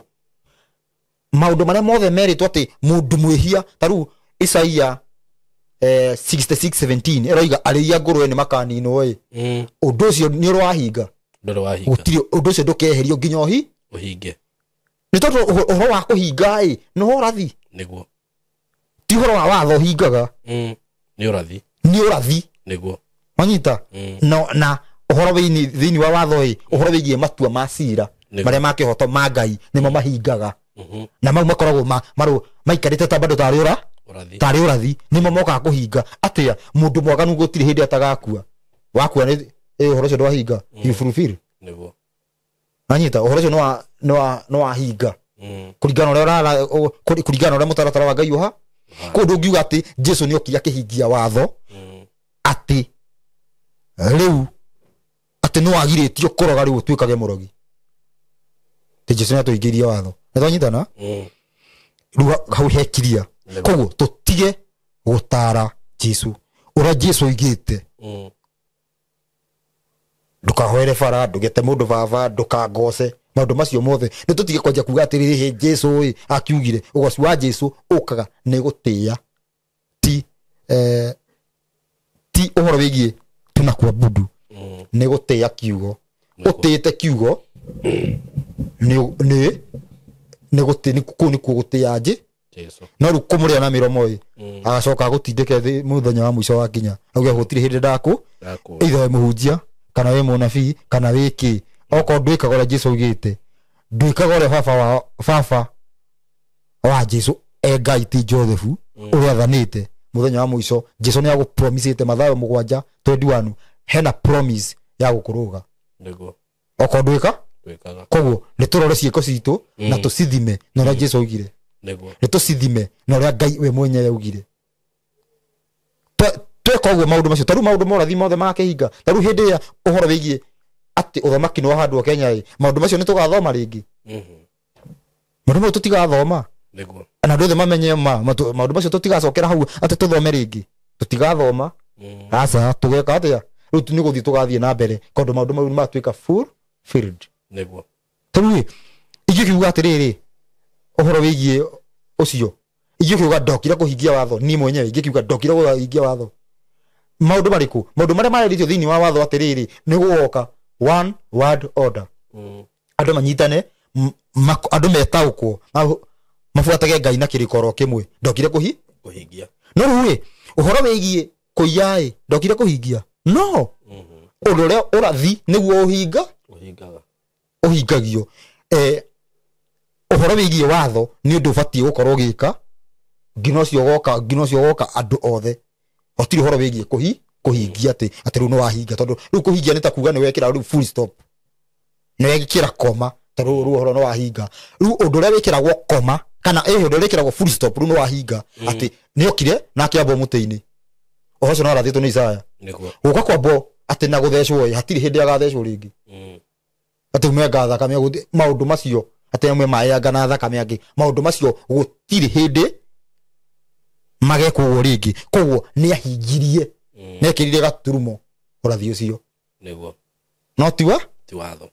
Maũndũ marĩa mothe merĩtwo atĩ mũndũ mwĩhia ta rĩu Isaia 66:17 ĩroiga arĩi a ngũrwe nĩ makaninwo ĩ. Ũndũ ũcio nĩ ũrahinga. Gũtirĩ ũndũ ũcio ndũkeherio nginya ũhinge. Nĩ tondũ ũhoro wa kũhinga ĩ nĩ ũrathi. Nĩguo. Ti ũhoro wa watho ũhingaga. Nĩ ũrathi. Nĩ ũrathi. Nĩguo. Wanyita? No na ũhoro thĩinĩ wa watho ĩ ũhoro wĩgiĩ matua ma cira marĩa ma kĩhoto ma Ngai nĩmo mahingaga. Na mau makoragwo maikarĩte ta bado tarĩ ũrathi nĩmo mokaga kũhinga. Atĩa mũndũ mwaganu gũtirĩ hĩndĩ atagakua. Wakua nĩ ũhoro ũcio ndwahinga. You fulfill. Nĩguo. Wanyita? Ũhoro ũcio nĩ wahinga. Kũringana na ũrĩa mũtaratara wa Ngai ũha. Koguo ndũngiuga atĩ Jesu nĩokire akĩhingia watho atĩ rĩu atĩ nĩwagirĩtio kũroga rĩu ũtuĩkage mũrogi. Atĩ Jesu nĩatũhingĩirie watho. Nĩtwanyitana? Rĩu hau hekiria. Koguo tũtige gũtara Jesu ũrĩa Jesu oigĩte. Ndũkahoere bara, ndũgete mũndũ baba, ndũkangoce. Maũndũ macio mothe nĩ tũtige kwanjia kuga atĩrĩrĩ Jesu ĩ akiugire. Ũgoci wa Jesu ũkaga nĩ gũtĩĩa ti ti ũhoro wĩgiĩ tunakuabudu. Nĩ gũtĩĩa kiugo. Ũtĩĩte kiugo nĩ nĩ kũu nĩkuo gũtĩĩa Jesu. No rĩu kũmũrĩa na mĩromo ĩ agacoka agũtindĩke thĩ mũthenya wa mũico wakinya auge gũtirĩ hĩndĩ ndakũ either wĩ mũhunjia kana wĩ mũnabii kana wĩ kĩ. Okorwo ndwĩkaga ũrĩa Jesu augĩte, ndwĩkaga ũrĩa baba wa Jesu e Ngai ti Joseph ũrĩa athanĩte mũthenya wa mũico. Jesu nĩ agũpromisĩte Mathayo 7:21 hena promise ya gũkũrũga. Nĩguo. Okorwo ndwĩka koguo nĩ tũrore ciĩko citũ na tũcithime na ũrĩa Jesu augire. Nĩguo. Nĩ tũcithime na ũrĩa Ngai we mwenyewe augire. Tweka ũguo maũndũ macio ta rĩu maũndũ morathi mothe makĩhinga. Ta rĩu hĩndĩ ĩrĩa ũhoro wĩgiĩ atĩ ũthamaki nĩ wahandwo Kenya ĩ maũndũ macio nĩ tũgathoma rĩngĩ. Maũndũ mau tũtigathoma. Nĩguo. Na andũ othe mamenye maũndũ macio tũtigacokera hau atĩ tũthome rĩngĩ. Tũtigathoma. Aca tũgeka atĩa? Rĩu nĩ gũthiĩ tũgathiĩ na mbere tondũ maũndũ mau nĩmatuĩka full filled. Nĩguo. Tarĩu ingĩkiuga atĩrĩrĩ ũhoro wĩgiĩ ũcio ingĩkiuga ndokire kũhingia watho niĩ mwenyewe ingĩkiuga ndokire kũhingia watho. Maũndũ marĩkũ? Maũndũ marĩa marĩrĩtio thĩinĩ wa watho atĩrĩrĩ nĩ gũgoka one word order. Andũ manyitane, andũ metaũkwo mabuatage Ngai na kĩrĩko kĩmwe. Ndokire kũhingia. No rĩu ĩ ũhoro wĩgiĩ kũiya ĩ ndokire kũhingia. No ũndũ ũrĩa ũrathi nĩguo ũhingagio. Ũhoro wĩgiĩ watho nĩ ũndũ ũbatiĩ gũkorwo ũgĩka nginya ũcio ũgoka andũ othe. Gũtirĩ ũhoro wĩgiĩ kũhingia atĩ rĩu nĩ wahinga tondũ rĩu kũhingia nĩ ta kuga nĩ wekĩra rĩu full stop. Nĩ wekĩra koma tondũ rĩu ũhoro nĩ wahinga. Rĩu ũndũ ũrĩa wĩkĩragwo koma kana ũndũ ũrĩa wĩkĩragwo full stop rĩu nĩ wahinga atĩ nĩokire na akĩambwo mũtĩ-inĩ. Ũhoro ũcio nĩ warathĩtwo nĩ Isaya. Gũka kwambwo atĩ na gũthecwo ĩ hatirĩ hĩndĩ agathecwo rĩngĩ. Atĩ ume anga thakame maũndũ macio atĩ amwe maĩ anga na thakame angĩ maũndũ macio gũtirĩ hĩndĩ magekwo ũguo rĩngĩ. Koguo nĩ ahingirie nekĩrire gaturumo ũrathi ũcio. Nĩguo. No tiwa ti watho.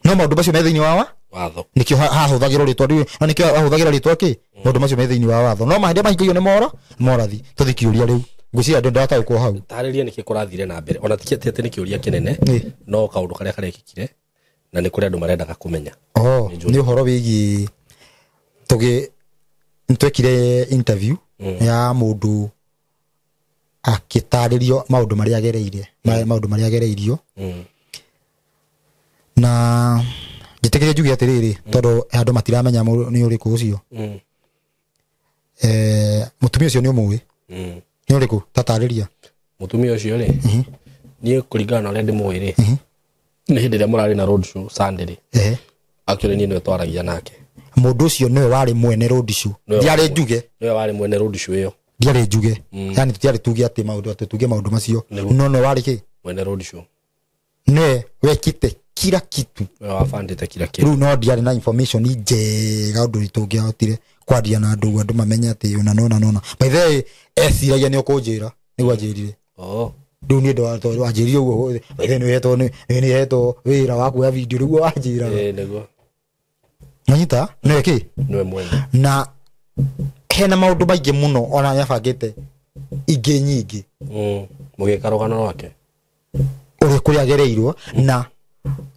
No maũndũ macio me thĩinĩ wa watho. Nĩkĩo hahũthagĩrwo rĩtwa rĩu, na nĩkĩo ahũthagĩra rĩtwa kĩ? Maũndũ macio me thĩinĩ wa watho. No mahinda mahingagio nĩ morathi. Tũthiĩ kĩũria rĩu. Ngwĩciria andũ ndataũkwo hau. Tarĩria nĩkĩ kũrathire na mbere. Ona ti atĩ nĩ kĩũria kĩnene, no kaũndũ karĩa karekĩkire na nĩ kũrĩ andũ marendaga kũmenya. Nĩ ũhoro wĩgiĩ nĩtwekire interview ya mũndũ akĩtarĩrio maũndũ marĩa agereire, maũndũ marĩa agereirio. Na njĩtĩkĩrie njuge atĩrĩrĩ, tondũ andũ matiramenya nĩ ũrĩkũ ũcio. Mũtumia ũcio nĩ ũmũĩ? Nĩ ũrĩkũ? Tatarĩria. Mũtumia ũcio rĩ, niĩ kũringana na ũrĩa ndĩmũĩ rĩ, nĩ hĩndĩ ĩrĩa mũrarĩ na road show Sunday rĩ. Actually niĩ nĩwe twaragia nake. Mũndũ ũcio nĩwe warĩ mwene road show. Ndiarĩ njuge. Nĩwe warĩ mwene road show ĩyo. Ndiarĩ njuge. Yaani tutiarĩ tuge atĩ maũndũ, atĩ tuge maũndũ macio. No nĩwe warĩ kĩ? Mwene road show. Nĩwe wekĩte kila kitu. Nĩwe wabandĩte kila kĩndũ. Rĩu no ndiarĩ na information njega ũndũ tũngĩahotire kwaria na andũ, andũ mamenye atĩ ona nona nona. By the way, eciragia nĩ ũkũnjĩra, nĩguo anjĩrire. Rĩu niĩ wanjĩrire ũguo, by the way, nĩhetwo wĩra wa kuoya video, rĩu wanjĩraga. Nĩguo. Nanyita? Nĩwe kĩ? Nĩwe mwene. Na hena maũndũ maingĩ mũno ona nĩabangĩte ingĩ nyingĩ. Mũgĩka rũgano rwake. Ũrĩa kũrĩa agereirwo na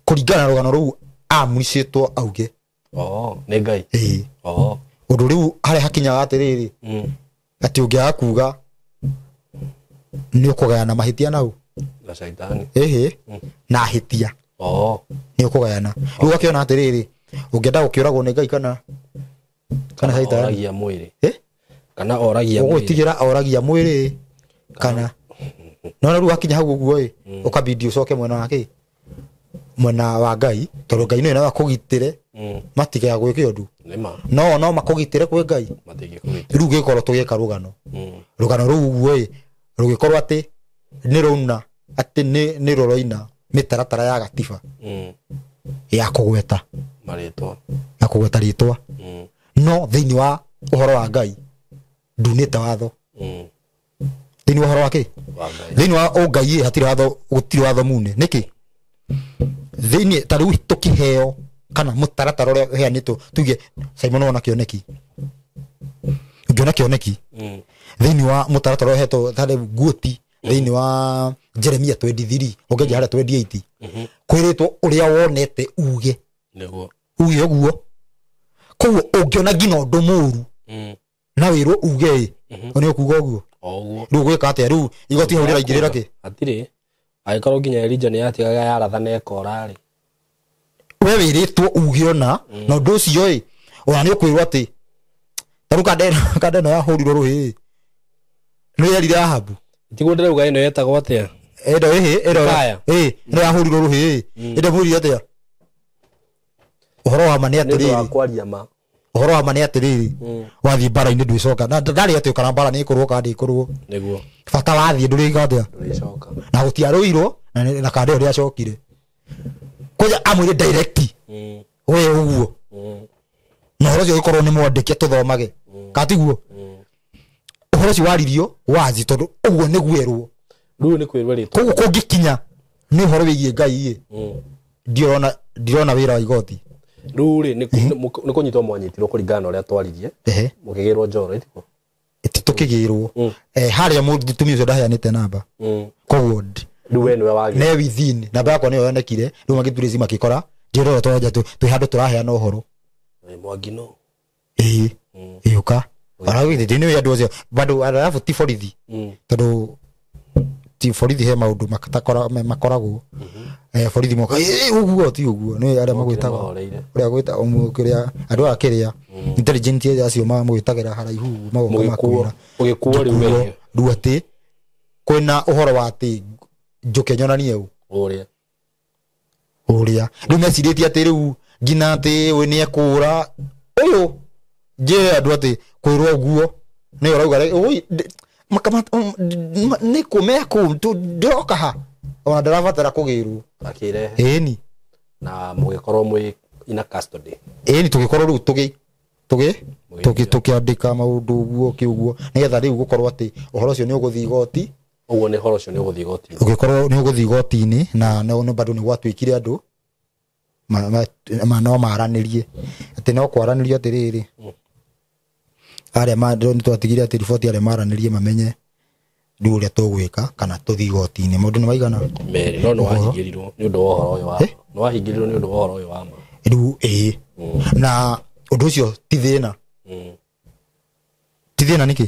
kũringana na rũgano rũu amũicĩtwo auge. Nĩ Ngai. Ũndũ rĩu harĩa hakinyaga atĩrĩrĩ, atĩ ũngĩaga kuga nĩ ũkũgayana mahĩtia nau. Na caitani. Na ahĩtia. Nĩ ũkũgayana. Rĩu ũgakĩona atĩrĩrĩ, ũngĩenda gũkĩũragwo nĩ Ngai kana caitani. Oragia mwĩrĩ. Kana oragia mwĩrĩ. Ũgwĩtigĩra oragia mwĩrĩ kana no rĩu wakinya hau ũguo ĩ, ũkabidi ũcoke mwena wa kĩ? Mwena wa Ngai, tondũ Ngai nĩwe akũgitĩre, matigaga gwĩka ũndũ. No no makũgitĩre kwĩ Ngai. Matingĩkũgitĩra. Rĩu gĩkorwo tũgĩka rũgano. Rũgano rũu ũguo ĩ, rũgĩkorwo atĩ nĩ rũna, atĩ nĩ rũroina mĩtaratara ya gatiba. Ya kũgweta marĩtwa. Ya kũgweta rĩtwa. No thĩinĩ wa ũhoro wa Ngai ndunĩte watho. Thĩinĩ wa ũhoro wa kĩ? Thĩinĩ wa ũngai hatirĩ watho, gũtirĩ watho mune. Nĩkĩ? Thĩinĩ ta rĩu tũkĩheo kana mũtaratara ũrĩa ũheanĩtwo, tuge Simon wona kĩoneki. Ũngĩona kĩoneki thĩinĩ wa mũtaratara ũhetwo ta rĩu guoti thĩinĩ wa Jeremia 23 ũngĩnja harĩa 28 kwĩrĩtwo ũrĩa wonete uge. Nĩguo. Uge ũguo. Koguo ũngĩona nginya ũndũ mũru na wĩrwo uge ĩ, nĩ ũkuga ũguo. Rĩu ũgwĩka atĩa? Rĩu igoti hau rĩraingĩrĩra kĩ? Hatirĩ. Angĩkorwo nginya Elijah nĩ yatigaga yaratha na ĩkora rĩ. We wĩrĩtwo uge ona, na ũndũ ũcio ĩ, ona nĩ ũkwĩrwo atĩ ta rĩu kanda ĩno yahũrirwo rũhĩ ĩ, nĩ yerire Ahabu. Tiguo ndĩrauga ĩno yetagwo atĩa? Ĩno ĩĩ, ĩno yahũrirwo rũhĩ ĩ, ĩndamwĩrire atĩa? Ũhoro wa ma nĩ atĩrĩrĩ. Kwaria ma. Ũhoro wa ma nĩ atĩrĩrĩ, wathiĩ mbara-inĩ ndwĩcoka. Na ndarĩ atĩ ũkara mbara nĩ ĩkũrũo kana ndĩkũrũo. Nĩguo. Bata wathiĩ ndũrĩka atĩa? Ndũrĩcoka. Na gũtiarũirwo, na kanda ĩyo ndĩacokire. Koja amwĩre direct. We ũguo. Na ũhoro ũcio ũgĩkorwo nĩ mwandĩke tũthomage. Ka tiguo? Ũhoro ũcio waririo wazi tondũ ũguo nĩguo erwo. Rĩu nĩ kwĩrwo rĩtwa. Koguo kũngĩkinya nĩ ũhoro wĩgiĩ Ngai ĩ, ndirona wĩra wa igoti. Rĩu rĩ, nĩ kũnyitwo mwanyitirwo kũringana na ũrĩa twaririe. Mũkĩgĩrwo njoro, ĩtiguo? Tũkĩgĩrwo. Harĩa mũtumia ũcio ndaheanĩte namba. Koguo rĩu we nĩwe wagĩrwo. Ne within, namba yakwa nĩyo yonekire, rĩu magĩturĩci makĩkora, njĩra ĩyo twaja twĩ handũ tũraheana ũhoro. Mwangi no. Ĩĩ. Ĩũka. Ona githĩ nĩ andũ acio, bado arabu ti borithi. Tondũ ti borithi he maũndũ makoragwo. Borithi moka, ũguo ti ũguo, nĩ arĩa magwĩtaga. Ũrĩa gwĩta kĩrĩa andũ aya kĩrĩa intelligent acio mamwĩtagĩra haraihu magoka makwĩra. Ũgĩkuo rĩu we. Rĩu atĩ kwĩna ũhoro wa atĩ njũke nyonanie ũ. Ũrĩa. Ũrĩa. Rĩu mecirĩtie atĩ rĩu nginya atĩ we nĩ ekũra. Ũyũ njĩre andũ atĩ kwĩrwo ũguo nĩ ũrauga nĩ kũ mekũ ndĩroka ha ona ndarabatara kũgĩrwo. Akĩrehe. Ĩni. Na mũgĩkorwo mwĩ ina custody. Ĩni tũgĩkorwo rĩu tũkĩandĩka maũndũ ũguo kĩũguo nĩgetha rĩu gũkorwo atĩ ũhoro ũcio nĩ ũgũthiĩ igoti. Ũguo nĩ ũhoro ũcio nĩ ũgũthiĩ igoti-inĩ. Ũgĩkorwo nĩ ũgũthiĩ igoti-inĩ na no bado nĩ gwatuĩkire andũ no maranĩrie atĩ no kwaranĩrio atĩrĩrĩ arĩa nĩ twatigire atĩ riboti arĩa maranĩrie mamenye rĩu ũrĩa tũgwĩka kana tũthiĩ igoti-inĩ maũndũ nĩ maigana merĩ no nĩ wahingĩrirwo nĩ ũndũ wa ũhoro ũyũ wa nĩ wahingĩrirwo nĩ ũndũ wa ũhoro ũyũ wa ma rĩu ĩĩ na ũndũ ũcio ti thĩna ti thĩna nĩkĩ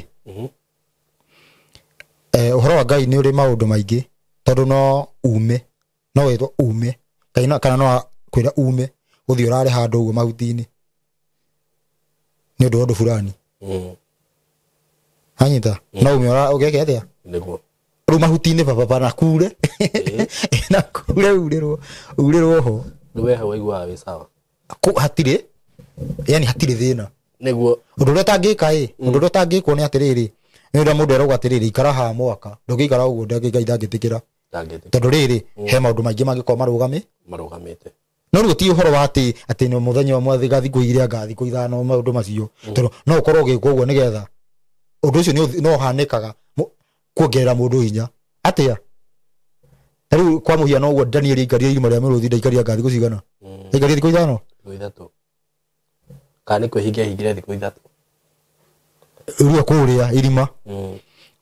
ũhoro wa Ngai nĩ ũrĩ maũndũ maingĩ tondũ no ume no wĩtwo ume kana no kwĩra ume ũthiĩ ũrare handũ ũguo mahuti-inĩ nĩ ũndũ wa ũndũ fulani anyita no ume ũgeke atĩa nĩguo rĩu mahuti-inĩ baba na kure na kure urĩrwo ho rĩu we hau waiguaga wĩ sawa hatirĩ yani hatirĩ thĩna nĩguo ũndũ ũrĩa ũtangĩka ĩ ũndũ ũrĩa ũtangĩkwo nĩ atĩrĩrĩ nĩ ũrĩa mũndũ eragwo atĩrĩrĩ ikara haha mwaka ndũngĩikara ũguo Ngai ndangĩtĩkĩra tondũ rĩrĩ he maũndũ maingĩ mangĩkorwo marũgamĩte no rĩu ti ũhoro wa atĩ atĩ nĩ mũthenya ũmwe thikũ igĩrĩ anga thikũ ithano maũndũ macio tondũ no ũkorwo ũgĩkwo ũguo nĩgetha ũndũ ũcio no ũhanĩkaga kuongerera mũndũ hinya atĩa ta rĩu kwa mũhiano ũguo Daniel aikarire irima rĩa mĩrũthi ndaikaria anga thikũ cigana aikarire thikũ ithano thikũ ithatũ kana nĩ kwĩhingia hingire thikũ ithatũ rĩu kũrĩa irima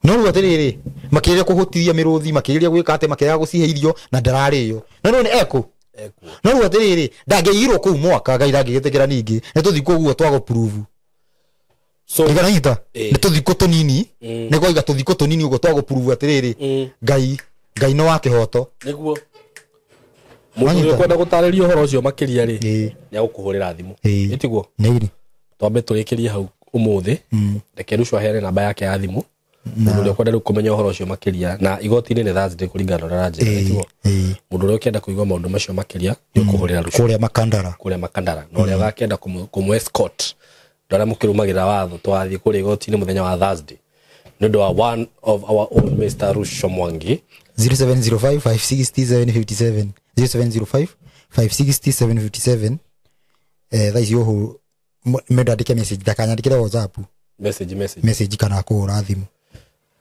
no rĩu atĩrĩrĩ makĩgeria kũhũtithia mĩrũthi makĩgeria gwĩka atĩ makĩaga gũcihe irio na ndararĩo no rĩu nĩ ekuo no rĩu atĩrĩrĩ ndangĩigirwo kũu mwaka Ngai ndangĩgĩtĩkĩra ningĩ nĩ tũthikũ ũguo twa gũprove so nĩkĩranyita nĩ tũthikũ tũnini nĩ kwaiga tũthikũ tũnini ũguo twa gũprove atĩrĩrĩ Ngai nĩ wa kĩhoto nĩguo mũndũ ũrĩa ũkwenda gũtarĩria ũhoro ũcio makĩria rĩ nĩ agũkũhũrĩra thimũ ĩtiguo twambe tũrĩkĩrie hau ũmũthĩ reke Ruco aheane namba yake ya thimũ mũndũ ũrĩa ũkwenda rĩu kũmenya ũhoro ũcio makĩria na igoti-inĩ nĩ Thursday kũringana na ũrĩa aranjĩra ĩtiguo mũndũ ũrĩa ũkĩenda kũigua maũndũ macio makĩria nĩ ũkũhũrĩra Ruco kũrĩa Makandara na ũrĩa ũgakĩenda kũmũ escort andũ arĩa mũkĩrũmagĩrĩra watho twathiĩ kũrĩa igoti-inĩ mũthenya wa Thursday nĩ ũndũ wa one of our own Mr. Ruco Mwangi 0705 560 757 0705 560 757 thaa ici ũhũ mũndũ andĩke message ndakanyandĩkĩre WhatsApp message kana kũhũra thimũ.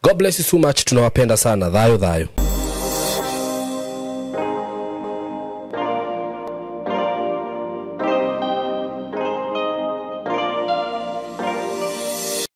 God bless you so much, tunawapenda sana. Thayo thayo.